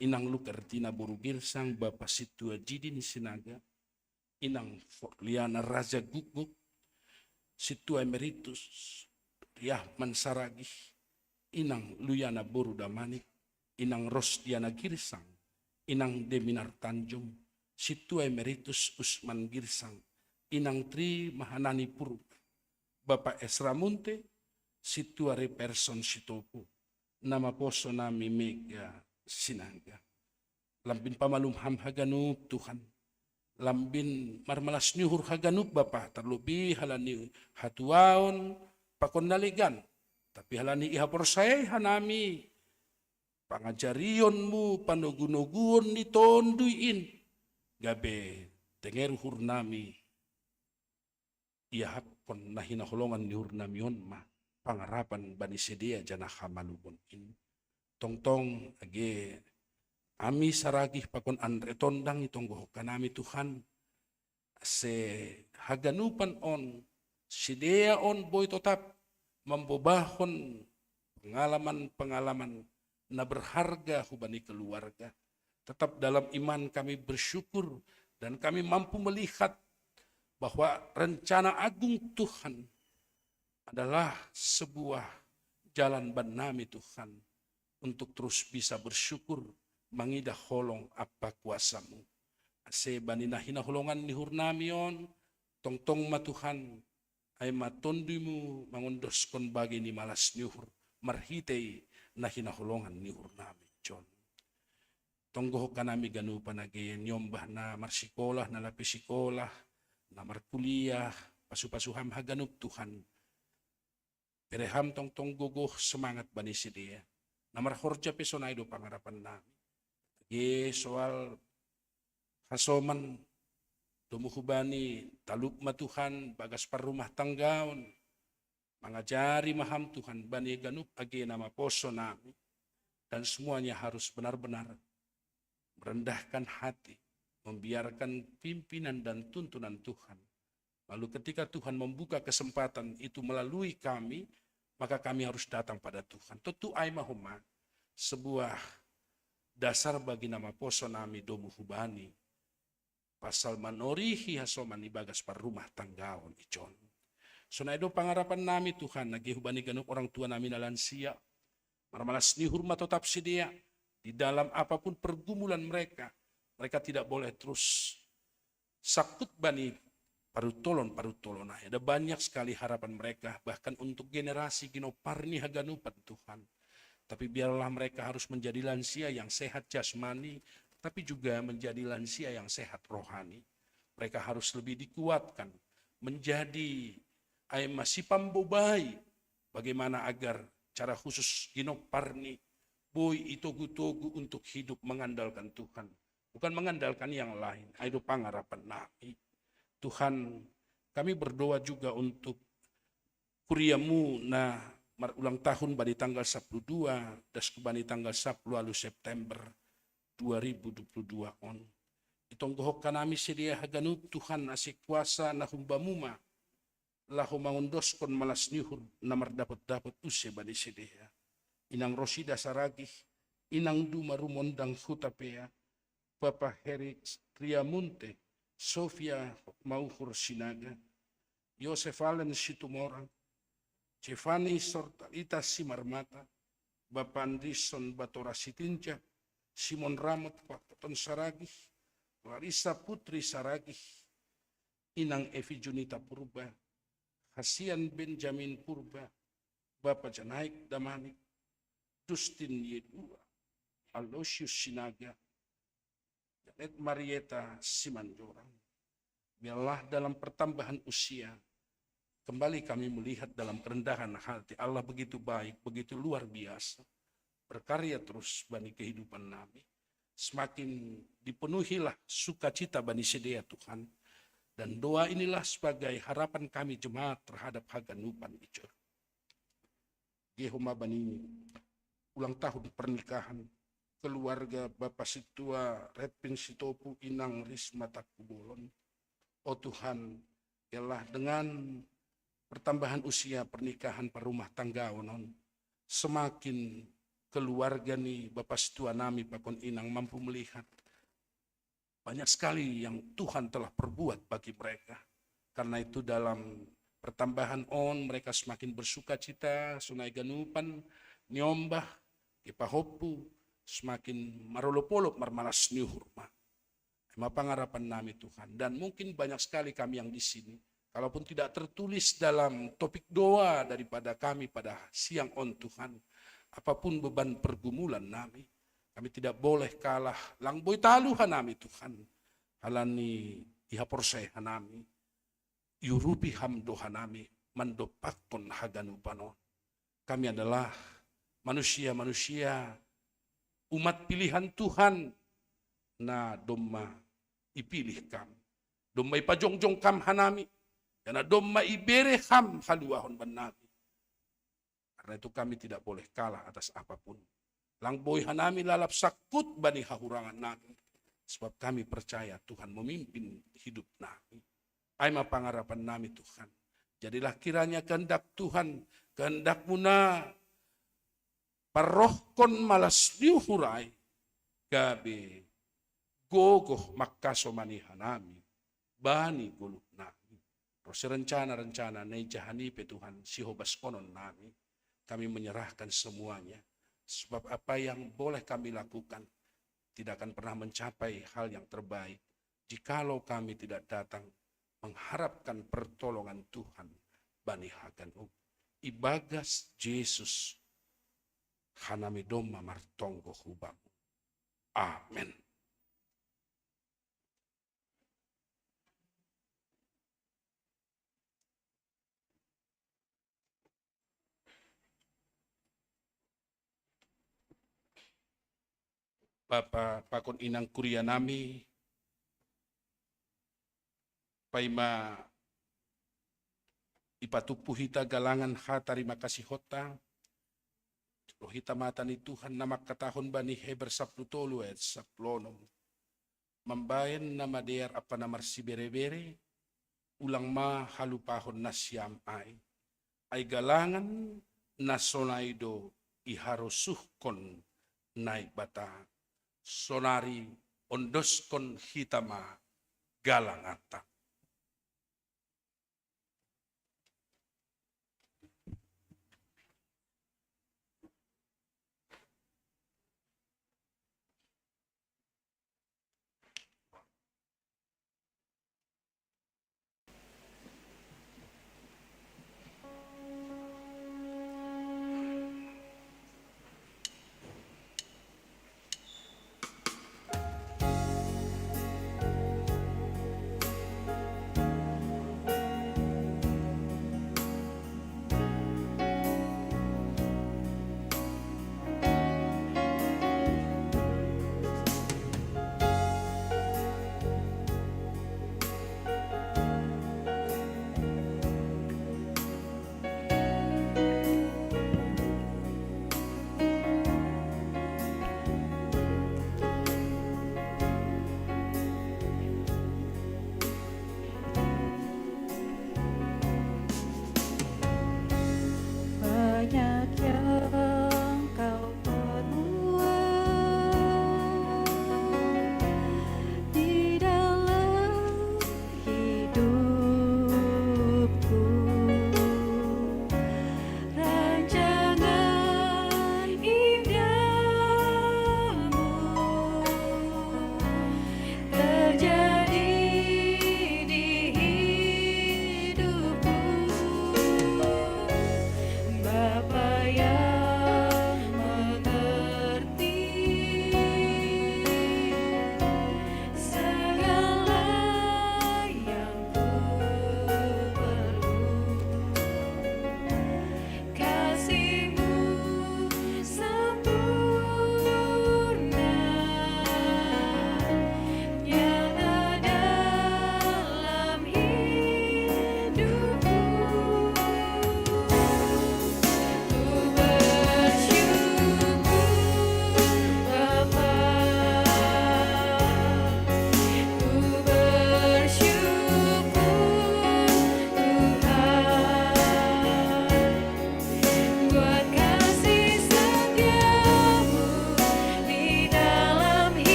Inang Lukertina boru Girsang, Bapa Sintua Jidin Sinaga, inang Forliana Raja Guguk, Sintua Emeritus Riahman Saragih, inang Luyana boru Damanik, inang Rosdiana Girsang, inang Deminar Tanjung, Sintua Emeritus Usman Girsang, inang Tri Mahanani Purba, Bapa Esra Munte, Sintua Reperson Sitopu, na maposo nami Mega Sinaga. Lambin pamalum ham haganup Tuhan. Lambin marmalas ni uhur haganup Bapa, tarlobi halani hatuaon pakon na legan. Tapi halani ihaporsayaon hanami pangajarion-Mu, panogunoguon ni Tonduy in, gabe tenger uhur nami iahapkon na hinaholongan ni uhur nami on ma pangarapan bani sidea janah hamalumon in. Tongtong age ami Saragih pakon Andre Tondang itonggohon hanami Tuhan, ase haganupan on, sidea on boi totap mambobahon pengalaman-pengalaman na berharga hubani keluarga. Tetap dalam iman kami bersyukur dan kami mampu melihat bahwa rencana agung Tuhan adalah sebuah jalan bannami Tuhan untuk terus bisa bersyukur mangidah holong ampa kuasa-Mu. Ase bani na hinaholongan ni uhur nami on, tongtong ma Tuhan, ai ma Tonduy-Mu mangondoskon bagei ni malas ni uhur marhitei na hinaholongan ni uhur nami ijon. Tonggohon hanami ganupan age niombah na marsikolah, na lape sikolah, na markuliah, pasu-pasu ham haganup Tuhan. Bere ham tongtong gogoh semangat bani sidea. Na marhorja pe sonai do pangarapan nami. Age soal hasoman domu hubani, talup ma Tuhan bagas parrumah tanggaon. Mangajari ma ham Tuhan bani ganup age na maposo nami. Dan semuanya harus benar-benar merendahkan hati, membiarkan pimpinan dan tuntunan Tuhan. Lalu ketika Tuhan membuka kesempatan itu melalui kami, maka kami harus datang pada Tuhan. Tontu ai ma homa sebuah dasar bagi na maposo nami domu hubani. Pasal manorihi hasoman ibagas parrumah tanggaon ijon. Sonai do pangarapan nami Tuhan, age hubani ganup orang tua nami na lansia. Marmalas ni uhur ma totap sidea, di dalam apapun pergumulan mereka, mereka tidak boleh terus sangkut bani paruntolon-paruntolon ai. Ada banyak sekali harapan mereka, bahkan untuk generasi ginompar ni haganupan Tuhan. Tapi biarlah mereka harus menjadi lansia yang sehat jasmani, tapi juga menjadi lansia yang sehat rohani. Mereka harus lebih dikuatkan, menjadi ai ma sipambobai bagaimana agar cara khusus ginompar ni boi itogu-togu untuk hidup mengandalkan Tuhan, bukan mengandalkan yang lain. Ai do pangarapan nami. Tuhan, kami berdoa juga untuk kuria-Mu na marulang tahun bani tanggal sapuluh dua, das hubani tanggal sapuluh ualuh September dua ribu dua puluh dua on. Itonggohon hanami sidea haganup Tuhan, ase kuasa na humba-Mu ma laho mangondoskon malas ni uhur na mardapot-dapot use bani sidea. Inang Rosida Saragih, inang Duma Rumondang Hutapea, Bapa Heri Triamunte, Sofia Mauhur Sinaga, Yosef Allen Situmorang, Jevani Sortalita Simarmata, Bapa Andrison Batora Sitinja, Simon Ramot Pakoton Saragih, Larissa Putri Saragih, Inang Evi Junita Purba, Hasian Benjamin Purba, Bapa Janaik Damanik, Dustin Yedua, Aloysius Sinaga, Janet Marieta Simanjorang. Biarlah dalam pertambahan usia, kembali kami melihat dalam kerendahan hati Allah begitu baik, begitu luar biasa. Berkarya terus bani kehidupan nami. Semakin dipenuhilah sukacita bani sidea Tuhan. Dan doa inilah sebagai harapan kami jemaat terhadap haganupan ijon. Age homa bani ulang tahun pernikahan, keluarga Bapak Situa Repin Sitopu, Inang Risma Takubolon. Oh Tuhan, ialah dengan pertambahan usia pernikahan perumah tangga onon, semakin keluarga ni Bapak Situa nami pakon Inang mampu melihat banyak sekali yang Tuhan telah perbuat bagi mereka. Karena itu dalam pertambahan on mereka semakin bersuka cita, sonai ganupan niombah, ipahoppu, semakin marolop-olop marmalas ni uhur ma. Ema pangarapan nami Tuhan. Dan mungkin banyak sekali kami yang di sini. Kalaupun tidak tertulis dalam topik doa daripada kami pada siang on Tuhan, apapun beban pergumulan nami, kami tidak boleh kalah. Lang boi talu hanami Tuhan. Halani iha porsea hanami, iurupi ham do hanami mandompakkon haganupan on. Kami adalah manusia-manusia, umat pilihan Tuhan, na domma ipilih kam, domma ipajongjong kam hanami, na domma ibere ham haluahon bannami. Karena itu kami tidak boleh kalah atas apapun. Lang boi hanami lalap sangkut bani hahurangan nami. Sebab kami percaya Tuhan memimpin hidup nami. Ai ma pangarapan nami Tuhan. Jadilah kiranya kehendak Tuhan, kehendak-Mu na parrohkon malas ni uhur ai, gabe gogoh mangkasomani hanami bani goluh nami. Ro si rencana-rencana na ijaha ni pe Tuhan sihobashonon nami, kami menyerahkan semuanya. Sebab apa yang boleh kami lakukan tidak akan pernah mencapai hal yang terbaik jikalau kami tidak datang mengharapkan pertolongan Tuhan bani haganup. Ibagas Jesus hanami domma martonggo hu Bamu. Amen. Bapa pakon Inang kuria nami, paima ipatumpu hita galangan hatarima kasihonta, ro hita mata ni Tuhan na mangkatahon bani Heber sapuluh tolu ayat sapuluh onom. Mambahen na madear ampa na marsibere-bere, ulang ma halupahon nasiam ai. Ai galangan na sonai do iharosuhkon Naibata, sonari ondoskon hita ma galanganta.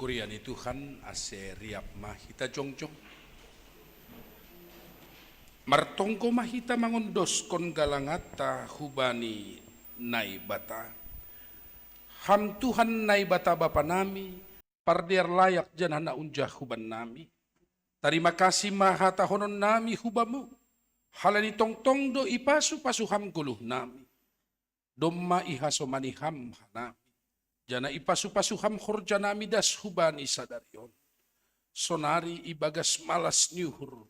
Kuria ni Tuhan, ase riap ma hita jongjong. Martonggo ma hita mangondoskon galanganta hubani Naibata. Ham Tuhan Naibata Bapa nami, pardear layak janah na unjah huban nami. Tarima kasih ma hatahonon nami hu Bamu, halani tongtong do ipasu-pasu Ham goluh nami. Domma ihasomani Ham hanami, janah ipasu-pasu Ham horja nami das hubani sadari on. Sonari ibagas malas ni uhur,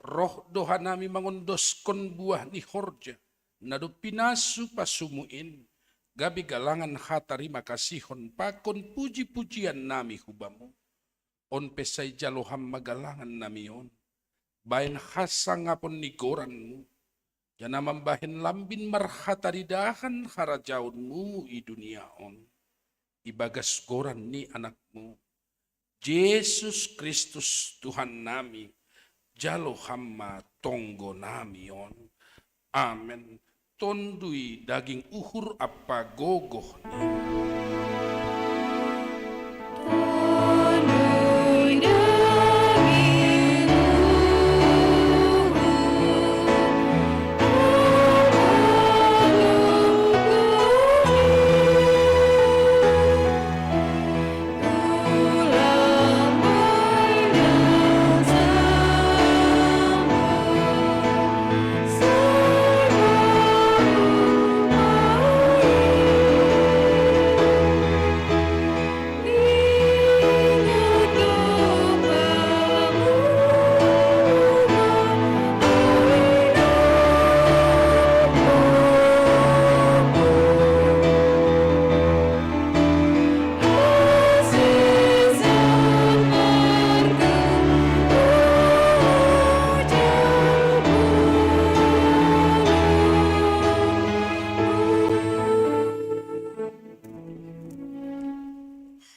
roh do hanami mangondoskon buah ni horja, na dob pinasu-pasumu in, gabe galangan hatarima kasihon pakon puji-pujian nami hu Bamu. On pe sai jalo Ham ma galangan nami on, bahen hasangapon ni goranMu, janah mambahen lambin marhataridahan harajaonMu i dunia on. Ibagas goran ni AnakMu, Jesus Kristus Tuhan nami, jalo Ham ma tonggo nami on. Amen. Tonduy daging uhur ampa gogoh ni.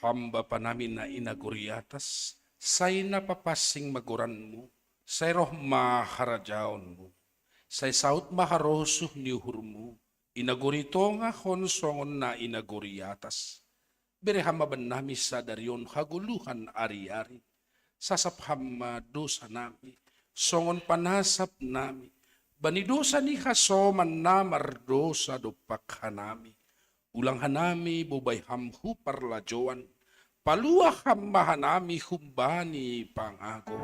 Ham Bapa nami na i nagori atas, sai na papansing ma goranMu, sai roh ma harajaonMu, sai saut ma harosuh ni uhurMu, i nagori tongah on songon na i nagori atas. Bere Ham ma bannami sadari on hagoluhan ari-ari. Sasap Ham ma dosa nami, songon panasap nami bani dosa ni hasoman na mardosa dompak hanami. Ulang hanami bobai Ham hu parlajoan, paluah Ham ma hanami humbani pangago.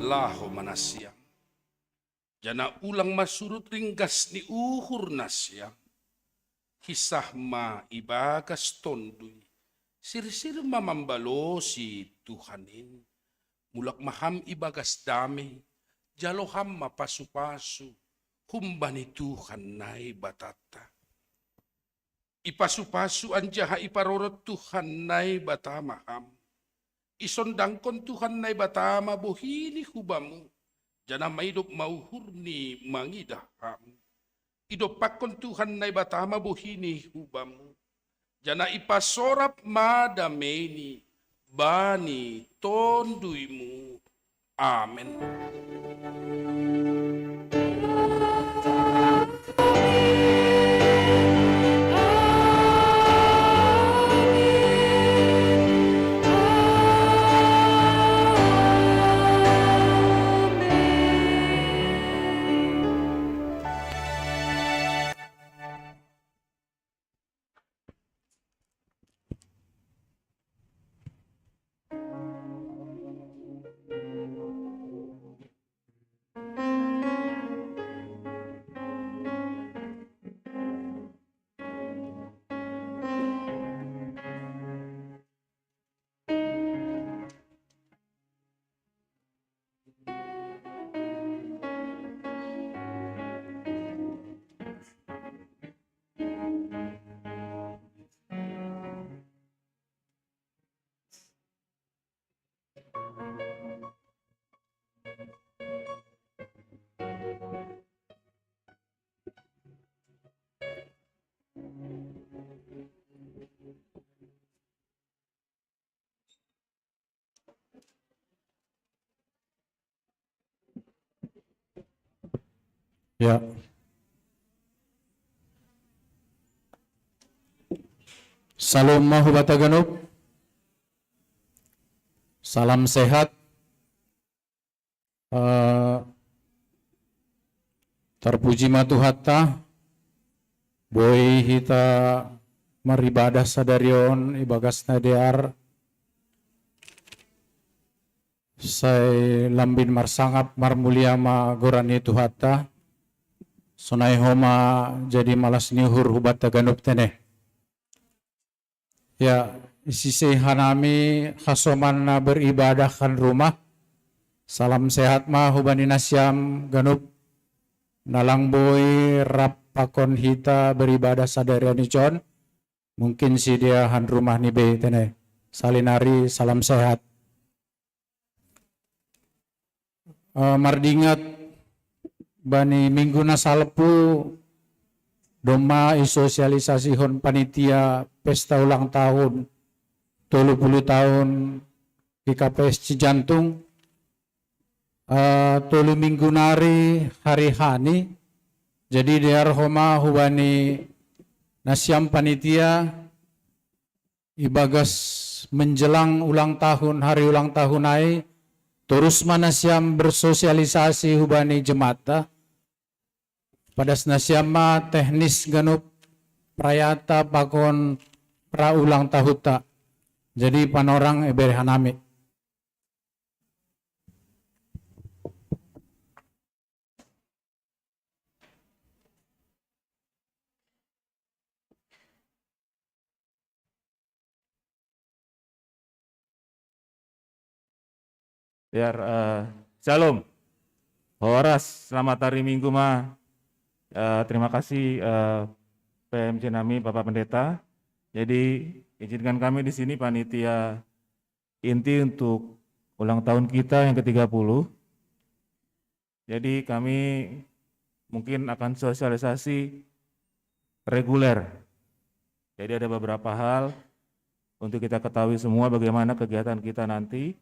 Laho ma nasiam, janah ulang ma surut ringgas ni uhur nasiam. Hinsah ma ibagas Tonduy, sirsir ma mambalosi Tuhan in. Mulak ma Ham ibagas damei, jalo Ham ma pasu-pasu humbani Tuhan Naibatanta. Ipasu-pasu anjaha iparorot Tuhan Naibata ma Ham. Isondangkon Tuhan Naibata ma bohini hu Bamu, janah maidop ma uhurNi mangidah Ham. Idompakkon Tuhan Naibata ma bohini hu Bamu, janah ipasorap ma dameiNi bani TonduyMu. Amen. Salam mahu bata ganup. Salam sehat. Eh, terpuji ma Tuhanta, boi hita maribadah sadari on ibagas na dear, sai lambin marsangap marmulia ma goran ni Tuhanta, sonai homa jadi malas ni uhur hubanta ganup tene. Ya, isise hanami hasoman na beribadah han rumah. Salam sehat ma hubani nasiam ganup na lang boi rap pakon hita beribadah sadari on ijon. Mungkin sidea han rumah ni bei tene. Salinari salam sehat. Eh, mardingat bani minggu na salpu domma isosialisasihon panitia pesta ulang tahun tolu puluh tahun G K P S Cijantung, eh, tolu minggu nari hari H ni. Jadi dear homa hubani nasiam panitia, ibagas menjelang ulang tahun, hari ulang tahun ai, torus ma nasiam bersosialisasi hubani jemaatta. Padas nasiam ma teknis ganup perayata pakon pra ulang tahunta. Jadi panorang ibere hanami. Biar, eh, Shalom. Horas, selamat hari Minggu ma. Eh, terima kasih, eh, P M C nami, Bapak Pendeta. Jadi, izinkan kami di sini panitia inti untuk ulang tahun kita yang ketiga puluh. Jadi kami mungkin akan sosialisasi reguler. Jadi ada beberapa hal untuk kita ketahui semua bagaimana kegiatan kita nanti,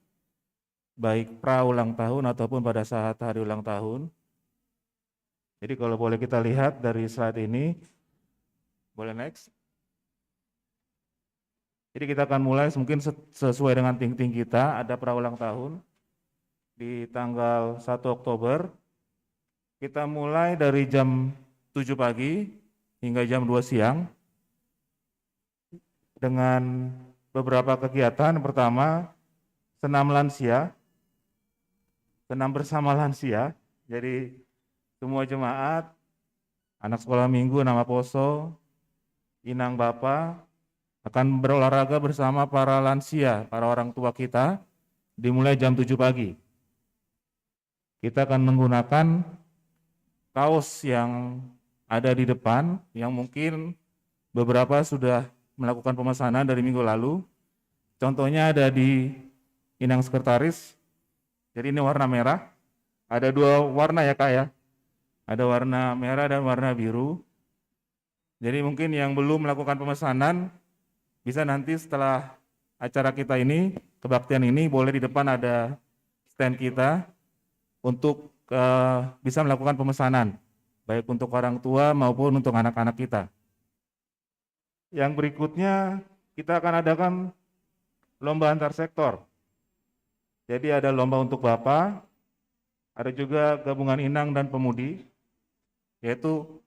baik pra ulang tahun ataupun pada saat hari ulang tahun. Jadi kalau boleh kita lihat dari slide ini, boleh next. Jadi kita akan mulai mungkin se-, sesuai dengan ting-ting kita, ada pra ulang tahun di tanggal satu Oktober. Kita mulai dari jam tujuh pagi hingga jam dua siang dengan beberapa kegiatan. Pertama, senam lansia, senam bersama lansia. Jadi semua jemaat, anak sekolah minggu, anak poso, inang bapa, akan berolahraga bersama para lansia, para orang tua kita, dimulai jam tujuh pagi. Kita akan menggunakan kaos yang ada di depan, yang mungkin beberapa sudah melakukan pemesanan dari minggu lalu. Contohnya ada di inang sekretaris. Jadi ini warna merah. Ada dua warna ya, Kak, ya. Ada warna merah dan warna biru. Jadi mungkin yang belum melakukan pemesanan, bisa nanti setelah acara kita ini, kebaktian ini, boleh di depan ada stand kita untuk, eh, bisa melakukan pemesanan, baik untuk orang tua maupun untuk anak-anak kita. Yang berikutnya, kita akan adakan lomba antar sektor. Jadi ada lomba untuk Bapak, ada juga gabungan Inang dan Pemudi, yaitu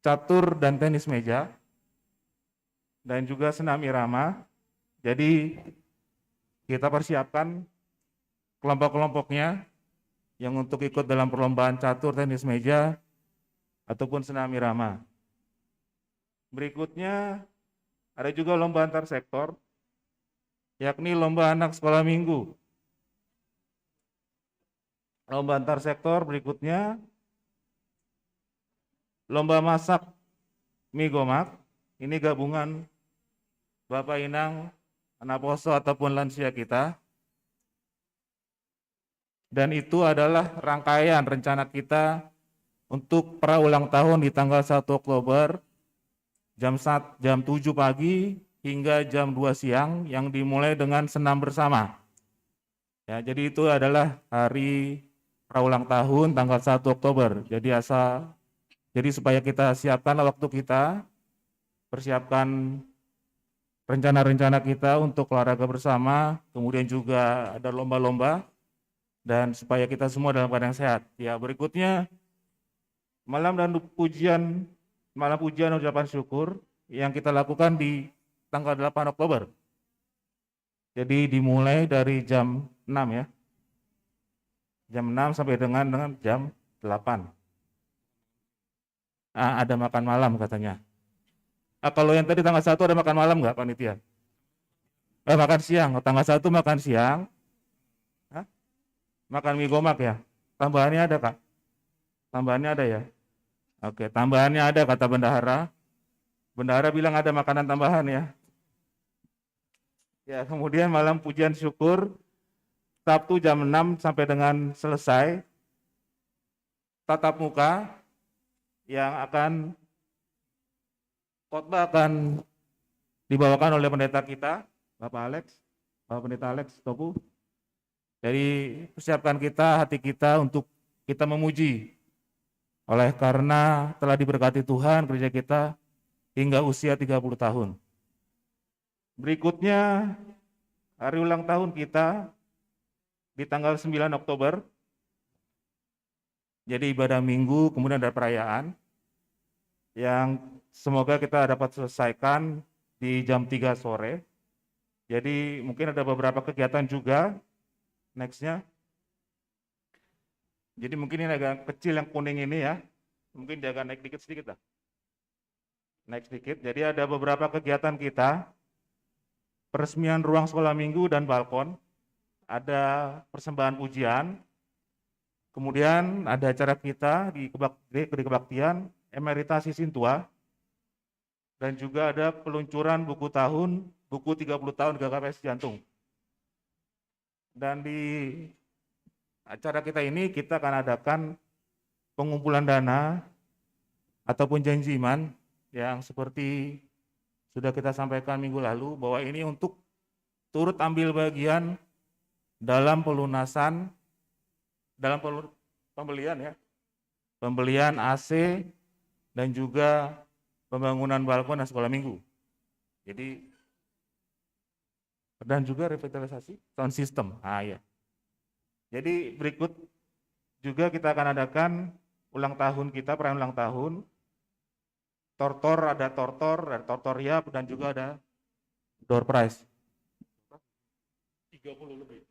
catur dan tenis meja, dan juga senam irama. Jadi kita persiapkan kelompok-kelompoknya yang untuk ikut dalam perlombaan catur, tenis meja, ataupun senam irama. Berikutnya ada juga lomba antar sektor, yakni lomba anak sekolah minggu. Lomba antar sektor berikutnya, lomba masak mie gomak. Ini gabungan Bapak Inang, anak poso ataupun lansia kita. Dan itu adalah rangkaian rencana kita untuk pra ulang tahun di tanggal satu Oktober, jam sat-, jam tujuh pagi hingga jam dua siang, yang dimulai dengan senam bersama. Ya, jadi itu adalah hari pra ulang tahun tanggal satu Oktober. Jadi asa-, jadi supaya kita siapkanlah waktu kita, persiapkan rencana-rencana kita untuk olahraga bersama, kemudian juga ada lomba-lomba, dan supaya kita semua dalam keadaan sehat. Ya, berikutnya, malam dan pujian, malam pujian ucapan syukur yang kita lakukan di tanggal delapan Oktober. Jadi dimulai dari jam enam ya. Jam enam sampai dengan, dengan jam delapan. Ah, ada makan malam katanya. Ah, kalau yang tadi tanggal satu ada makan malam nggak, panitia? Eh, makan siang. Tanggal satu makan siang. Hah? Makan mie gomak ya? Tambahannya ada, Kak? Tambahannya ada ya? Oke, tambahannya ada, kata bendahara. Bendahara bilang ada makanan tambahan ya. Ya, kemudian malam pujian syukur, Sabtu jam enam sampai dengan selesai. Tatap muka yang akan, khotbah akan dibawakan oleh pendeta kita, Bapak Alex, Bapak Pendeta Alex Topu. Jadi, persiapkan kita, hati kita untuk kita memuji. Oleh karena telah diberkati Tuhan gereja kita hingga usia tiga puluh tahun. Berikutnya, hari ulang tahun kita di tanggal sembilan Oktober. Jadi ibadah minggu, kemudian ada perayaan yang semoga kita dapat selesaikan di jam tiga sore. Jadi mungkin ada beberapa kegiatan juga. Next-nya. Jadi mungkin ini agak kecil yang kuning ini ya. Mungkin dia agak naik dikit sedikit lah. Naik sedikit. Jadi ada beberapa kegiatan kita. Peresmian ruang sekolah minggu dan balkon. Ada persembahan pujian. Kemudian ada acara kita di, kebak, di, di kebaktian, emeritasi sintua. Dan juga ada peluncuran buku tahun, buku tiga puluh tahun G K P S Jantung. Dan di acara kita ini kita akan adakan pengumpulan dana ataupun janji iman yang seperti sudah kita sampaikan minggu lalu, bahwa ini untuk turut ambil bagian dalam pelunasan, dalam pelu-, pembelian ya, pembelian A C dan juga pembangunan balkon dan sekolah minggu. Jadi, dan juga revitalisasi sound system. Ah ya. Jadi berikut juga kita akan adakan ulang tahun kita, perayaan ulang tahun. Tortor, ada tortor, ada tortor riap, dan juga ada door prize. Tiga puluh lebih.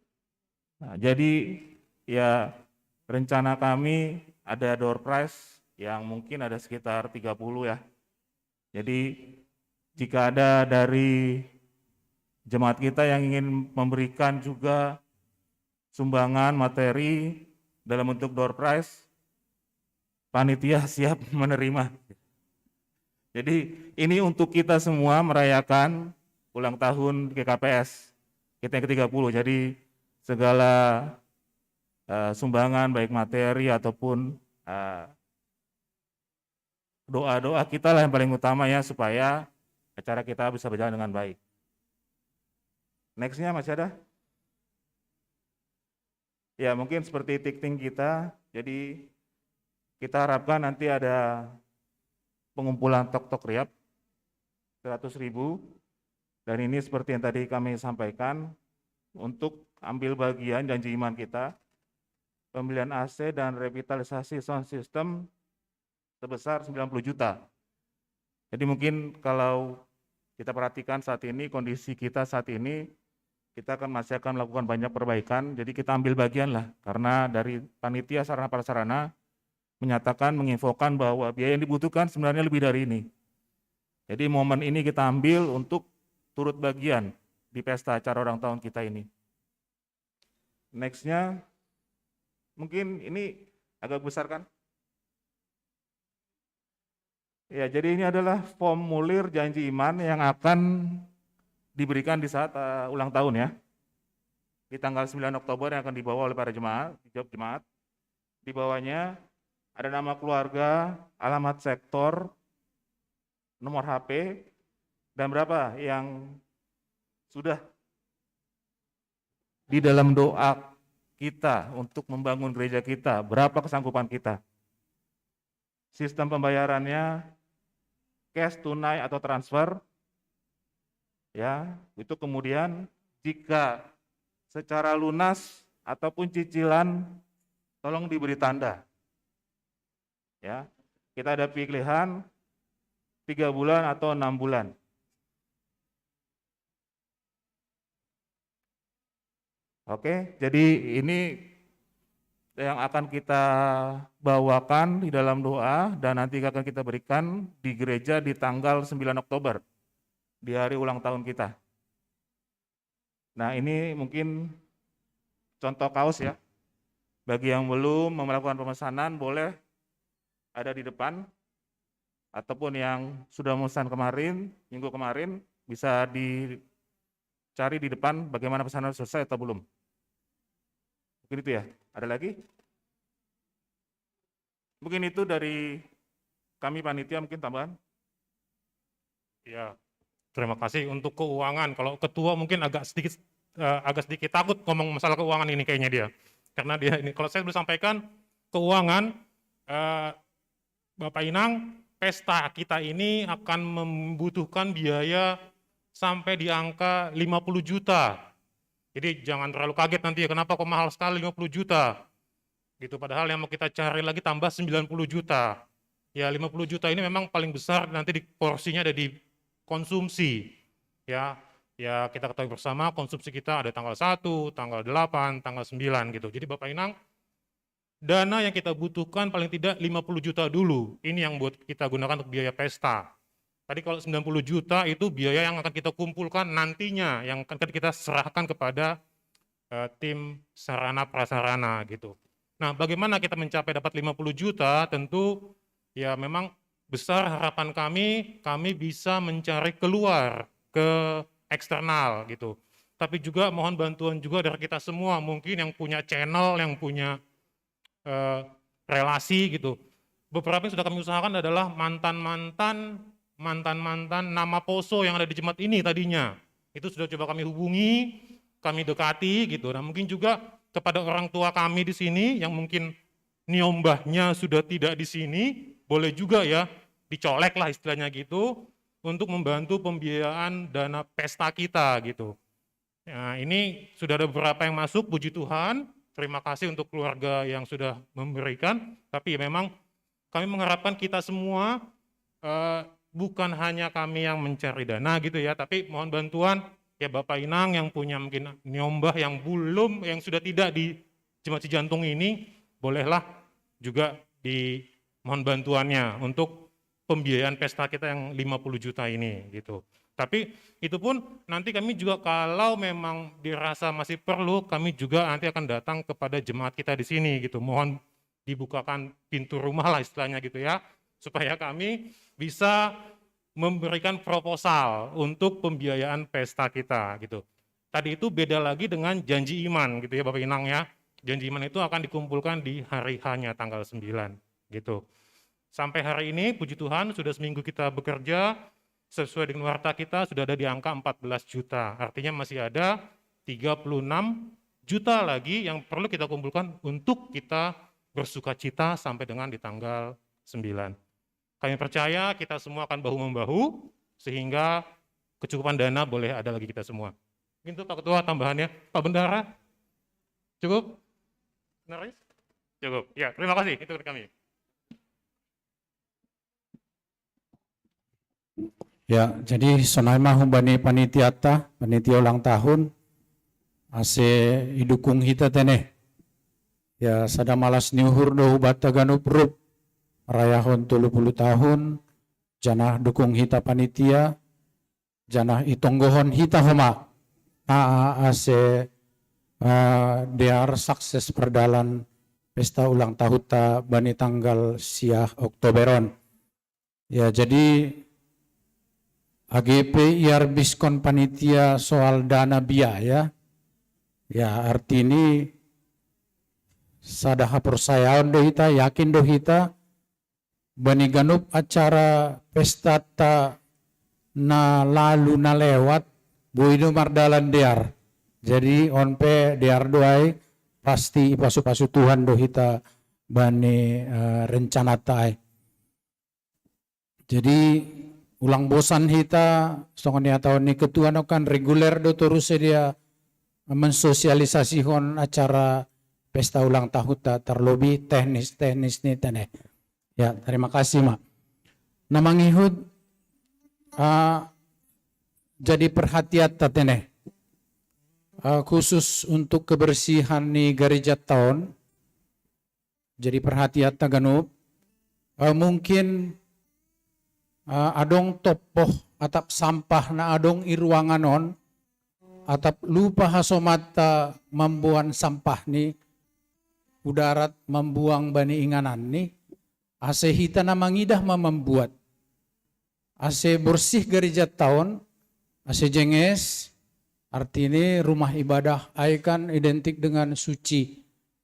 Nah, jadi ya, rencana kami ada door prize yang mungkin ada sekitar tiga puluh ya. Jadi jika ada dari jemaat kita yang ingin memberikan juga sumbangan materi dalam bentuk door prize, panitia siap menerima. Jadi ini untuk kita semua merayakan ulang tahun G K P S kita yang ketiga puluh. Jadi segala eh, sumbangan baik materi ataupun eh, doa-doa kita lah yang paling utama ya, supaya acara kita bisa berjalan dengan baik. Next-nya masih ada? Ya, mungkin seperti tikting kita. Jadi kita harapkan nanti ada pengumpulan tok-tok riap seratus ribu. Dan ini seperti yang tadi kami sampaikan, untuk ambil bagian janji iman kita, pembelian A C dan revitalisasi sound system sebesar sembilan puluh juta. Jadi mungkin kalau kita perhatikan saat ini, kondisi kita saat ini, kita akan masih akan melakukan banyak perbaikan. Jadi kita ambil bagian lah, karena dari panitia sarana prasarana menyatakan, menginfokan bahwa biaya yang dibutuhkan sebenarnya lebih dari ini. Jadi momen ini kita ambil untuk turut bagian di pesta acara ulang tahun kita ini. Next-nya, mungkin ini agak besar kan? Ya, jadi ini adalah formulir janji iman yang akan diberikan di saat eh, ulang tahun ya. Di tanggal sembilan Oktober yang akan dibawa oleh para jemaat, jemaat. Di bawahnya ada nama keluarga, alamat sektor, nomor H P, dan berapa yang sudah di dalam doa kita untuk membangun gereja kita, berapa kesanggupan kita. Sistem pembayarannya cash, tunai atau transfer. Ya, itu kemudian jika secara lunas ataupun cicilan, tolong diberi tanda. Ya, kita ada pilihan tiga bulan atau enam bulan. Oke, jadi ini yang akan kita bawakan di dalam doa dan nanti akan kita berikan di gereja di tanggal sembilan Oktober, di hari ulang tahun kita. Nah, ini mungkin contoh kaos ya. Bagi yang belum melakukan pemesanan, boleh ada di depan, ataupun yang sudah memesan kemarin, minggu kemarin, bisa dicari di depan bagaimana pesanan selesai atau belum. Mungkin itu ya. Ada lagi? Mungkin itu dari kami panitia, mungkin tambahan. Ya, terima kasih. Untuk keuangan, kalau ketua mungkin agak sedikit eh, agak sedikit takut ngomong masalah keuangan ini kayaknya dia. Karena dia ini, kalau saya boleh sampaikan, keuangan, eh, Bapak Inang, pesta kita ini akan membutuhkan biaya sampai di angka lima puluh juta. Jadi jangan terlalu kaget nanti ya, kenapa kok mahal sekali lima puluh juta. Gitu, padahal yang mau kita cari lagi tambah sembilan puluh juta. Ya, lima puluh juta ini memang paling besar nanti di porsinya ada di konsumsi. Ya, ya kita ketahui bersama konsumsi kita ada tanggal satu, tanggal delapan, tanggal sembilan gitu. Jadi Bapak Inang, dana yang kita butuhkan paling tidak lima puluh juta dulu. Ini yang buat kita gunakan untuk biaya pesta. Tadi kalau sembilan puluh juta itu biaya yang akan kita kumpulkan nantinya, yang akan kita serahkan kepada eh, tim sarana prasarana gitu. Nah, bagaimana kita mencapai dapat lima puluh juta? Tentu ya memang besar harapan kami, kami bisa mencari keluar ke eksternal gitu. Tapi juga mohon bantuan juga dari kita semua, mungkin yang punya channel, yang punya eh, relasi gitu. Beberapa yang sudah kami usahakan adalah mantan-mantan, mantan-mantan nama poso yang ada di jemaat ini tadinya. Itu sudah coba kami hubungi, kami dekati gitu. Nah, mungkin juga kepada orang tua kami di sini yang mungkin niombahnya sudah tidak di sini, boleh juga ya dicolek lah istilahnya gitu, untuk membantu pembiayaan dana pesta kita gitu. Nah, ini sudah ada beberapa yang masuk, puji Tuhan. Terima kasih untuk keluarga yang sudah memberikan. Tapi ya memang kami mengharapkan kita semua, eh, bukan hanya kami yang mencari dana gitu ya, tapi mohon bantuan ya Bapak Inang yang punya mungkin niombah yang belum, yang sudah tidak di jemaat Cijantung ini, bolehlah juga dimohon bantuannya untuk pembiayaan pesta kita yang lima puluh juta ini gitu. Tapi itu pun nanti kami juga kalau memang dirasa masih perlu, kami juga nanti akan datang kepada jemaat kita di sini gitu. Mohon dibukakan pintu rumah lah istilahnya gitu ya, supaya kami bisa memberikan proposal untuk pembiayaan pesta kita gitu. Tadi itu beda lagi dengan janji iman gitu ya Bapak Inang ya. Janji iman itu akan dikumpulkan di hari hanya tanggal sembilan gitu. Sampai hari ini puji Tuhan sudah seminggu kita bekerja, sesuai dengan warta kita sudah ada di angka empat belas juta. Artinya masih ada tiga puluh enam juta lagi yang perlu kita kumpulkan untuk kita bersuka cita sampai dengan di tanggal sembilan. Kami percaya kita semua akan bahu-membahu sehingga kecukupan dana boleh ada lagi kita semua. Mungkin itu Pak Ketua tambahannya. Pak Bendahara, cukup? Benar, Riz? Cukup. Ya, terima kasih. Itu dari kami. Ya, jadi sonai mah humbani panitia ta, panitia ulang tahun, ase idukung hita tene. Ya, sada malas ni uhur do hubata ganup rup, marayahon tolu puluh tahun, janah dukung hita panitia, janah itonggohon hita homa. Aa ase uh, dear sukses perdalan pesta ulang tahun ta bani tanggal siah Oktoberon. Ya, jadi A G P iarbiskon panitia soal dana biaya. Ya, arti ini sada haporsayaon do hita, yakin do hita, bani ganup acara pesta ta na lalu na lewat, boi do mardalan dear. Jadi on pe dear do ai pasti ipasu-pasu Tuhan do hita bani uh, rencana ta ai. Jadi ulang bosan hita, songon i taon ni ketua no kan reguler do torus sedia mensosialisasihon acara pesta ulang tahun ta, terlebih teknis-teknis ni tene. Ya, terima kasih, Mak. Na mangihut, ah, jadi perhatian ta tene. Ah, khusus untuk kebersihan ni gereja taon, jadi perhatian ta ganup, ah, mungkin, ah, adong topoh atap sampah na adong i ruangan on, atap lupa hasomanta mamboan sampah ni, udarat mambuang bani inganan ni, ase hita na mangidah ma mambuat. Ase borsih gereja taon, ase jenges, artini rumah ibadah ai kan identik dengan suci.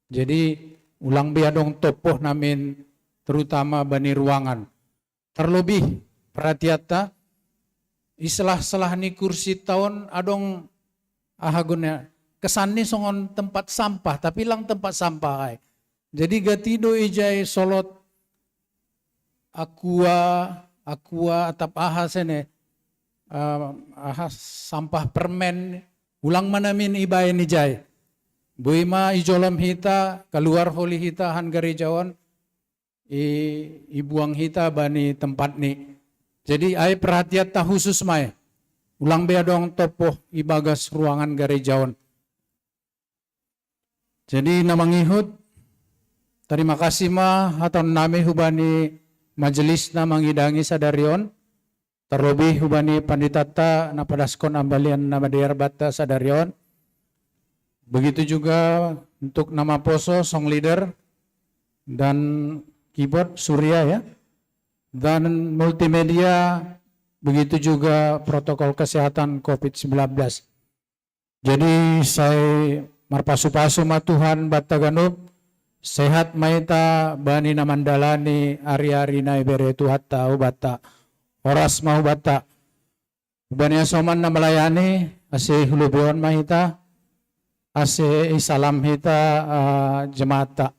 Jadi, ulang be adong topoh namin terutama bani ruangan. Terlebih, perhatian ta, i sela-sela ni kursi taon adong aha guna, kesan ni songon tempat sampah, tapi lang tempat sampah ai. Jadi gati do ijai solot aqua, aqua atap aha sene, eh, aha sampah permen, ulang ma namin ibaen ijai. Boi ma i jolom hita, kaluar holi hita han gereja on, i, ibuang hita bani tempat ni. Jadi ai perhatian ta khusus ma i. Ulang be adong topoh ibagas ruangan gereja on. Jadi na mangihut, terima kasih ma hataon nami hubani majelis na mangidangi sadari on, terlebih hubani pandita ta na padaskon ambalian na madear banta sadari on. Begitu juga untuk na mamposo, song leader, dan keyboard Surya ya, dan multimedia, begitu juga protokol kesehatan covid sembilan belas. Jadi sai marpasu-pasu ma Tuhan banta ganup, sehat ma hita bani na mandalani ari-ari na ibere Tuhanta hubanta. Horas ma hubanta. Hubani hasoman na melayani, ase hulobion ma hita, ase isalam hita, ah, jemaatta.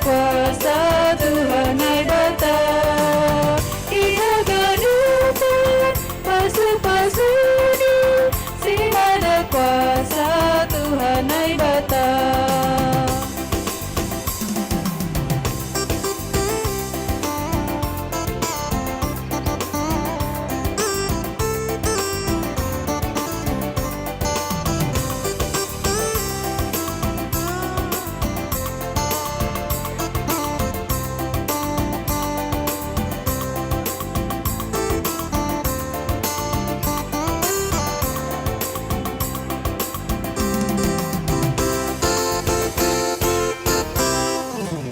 Kuasa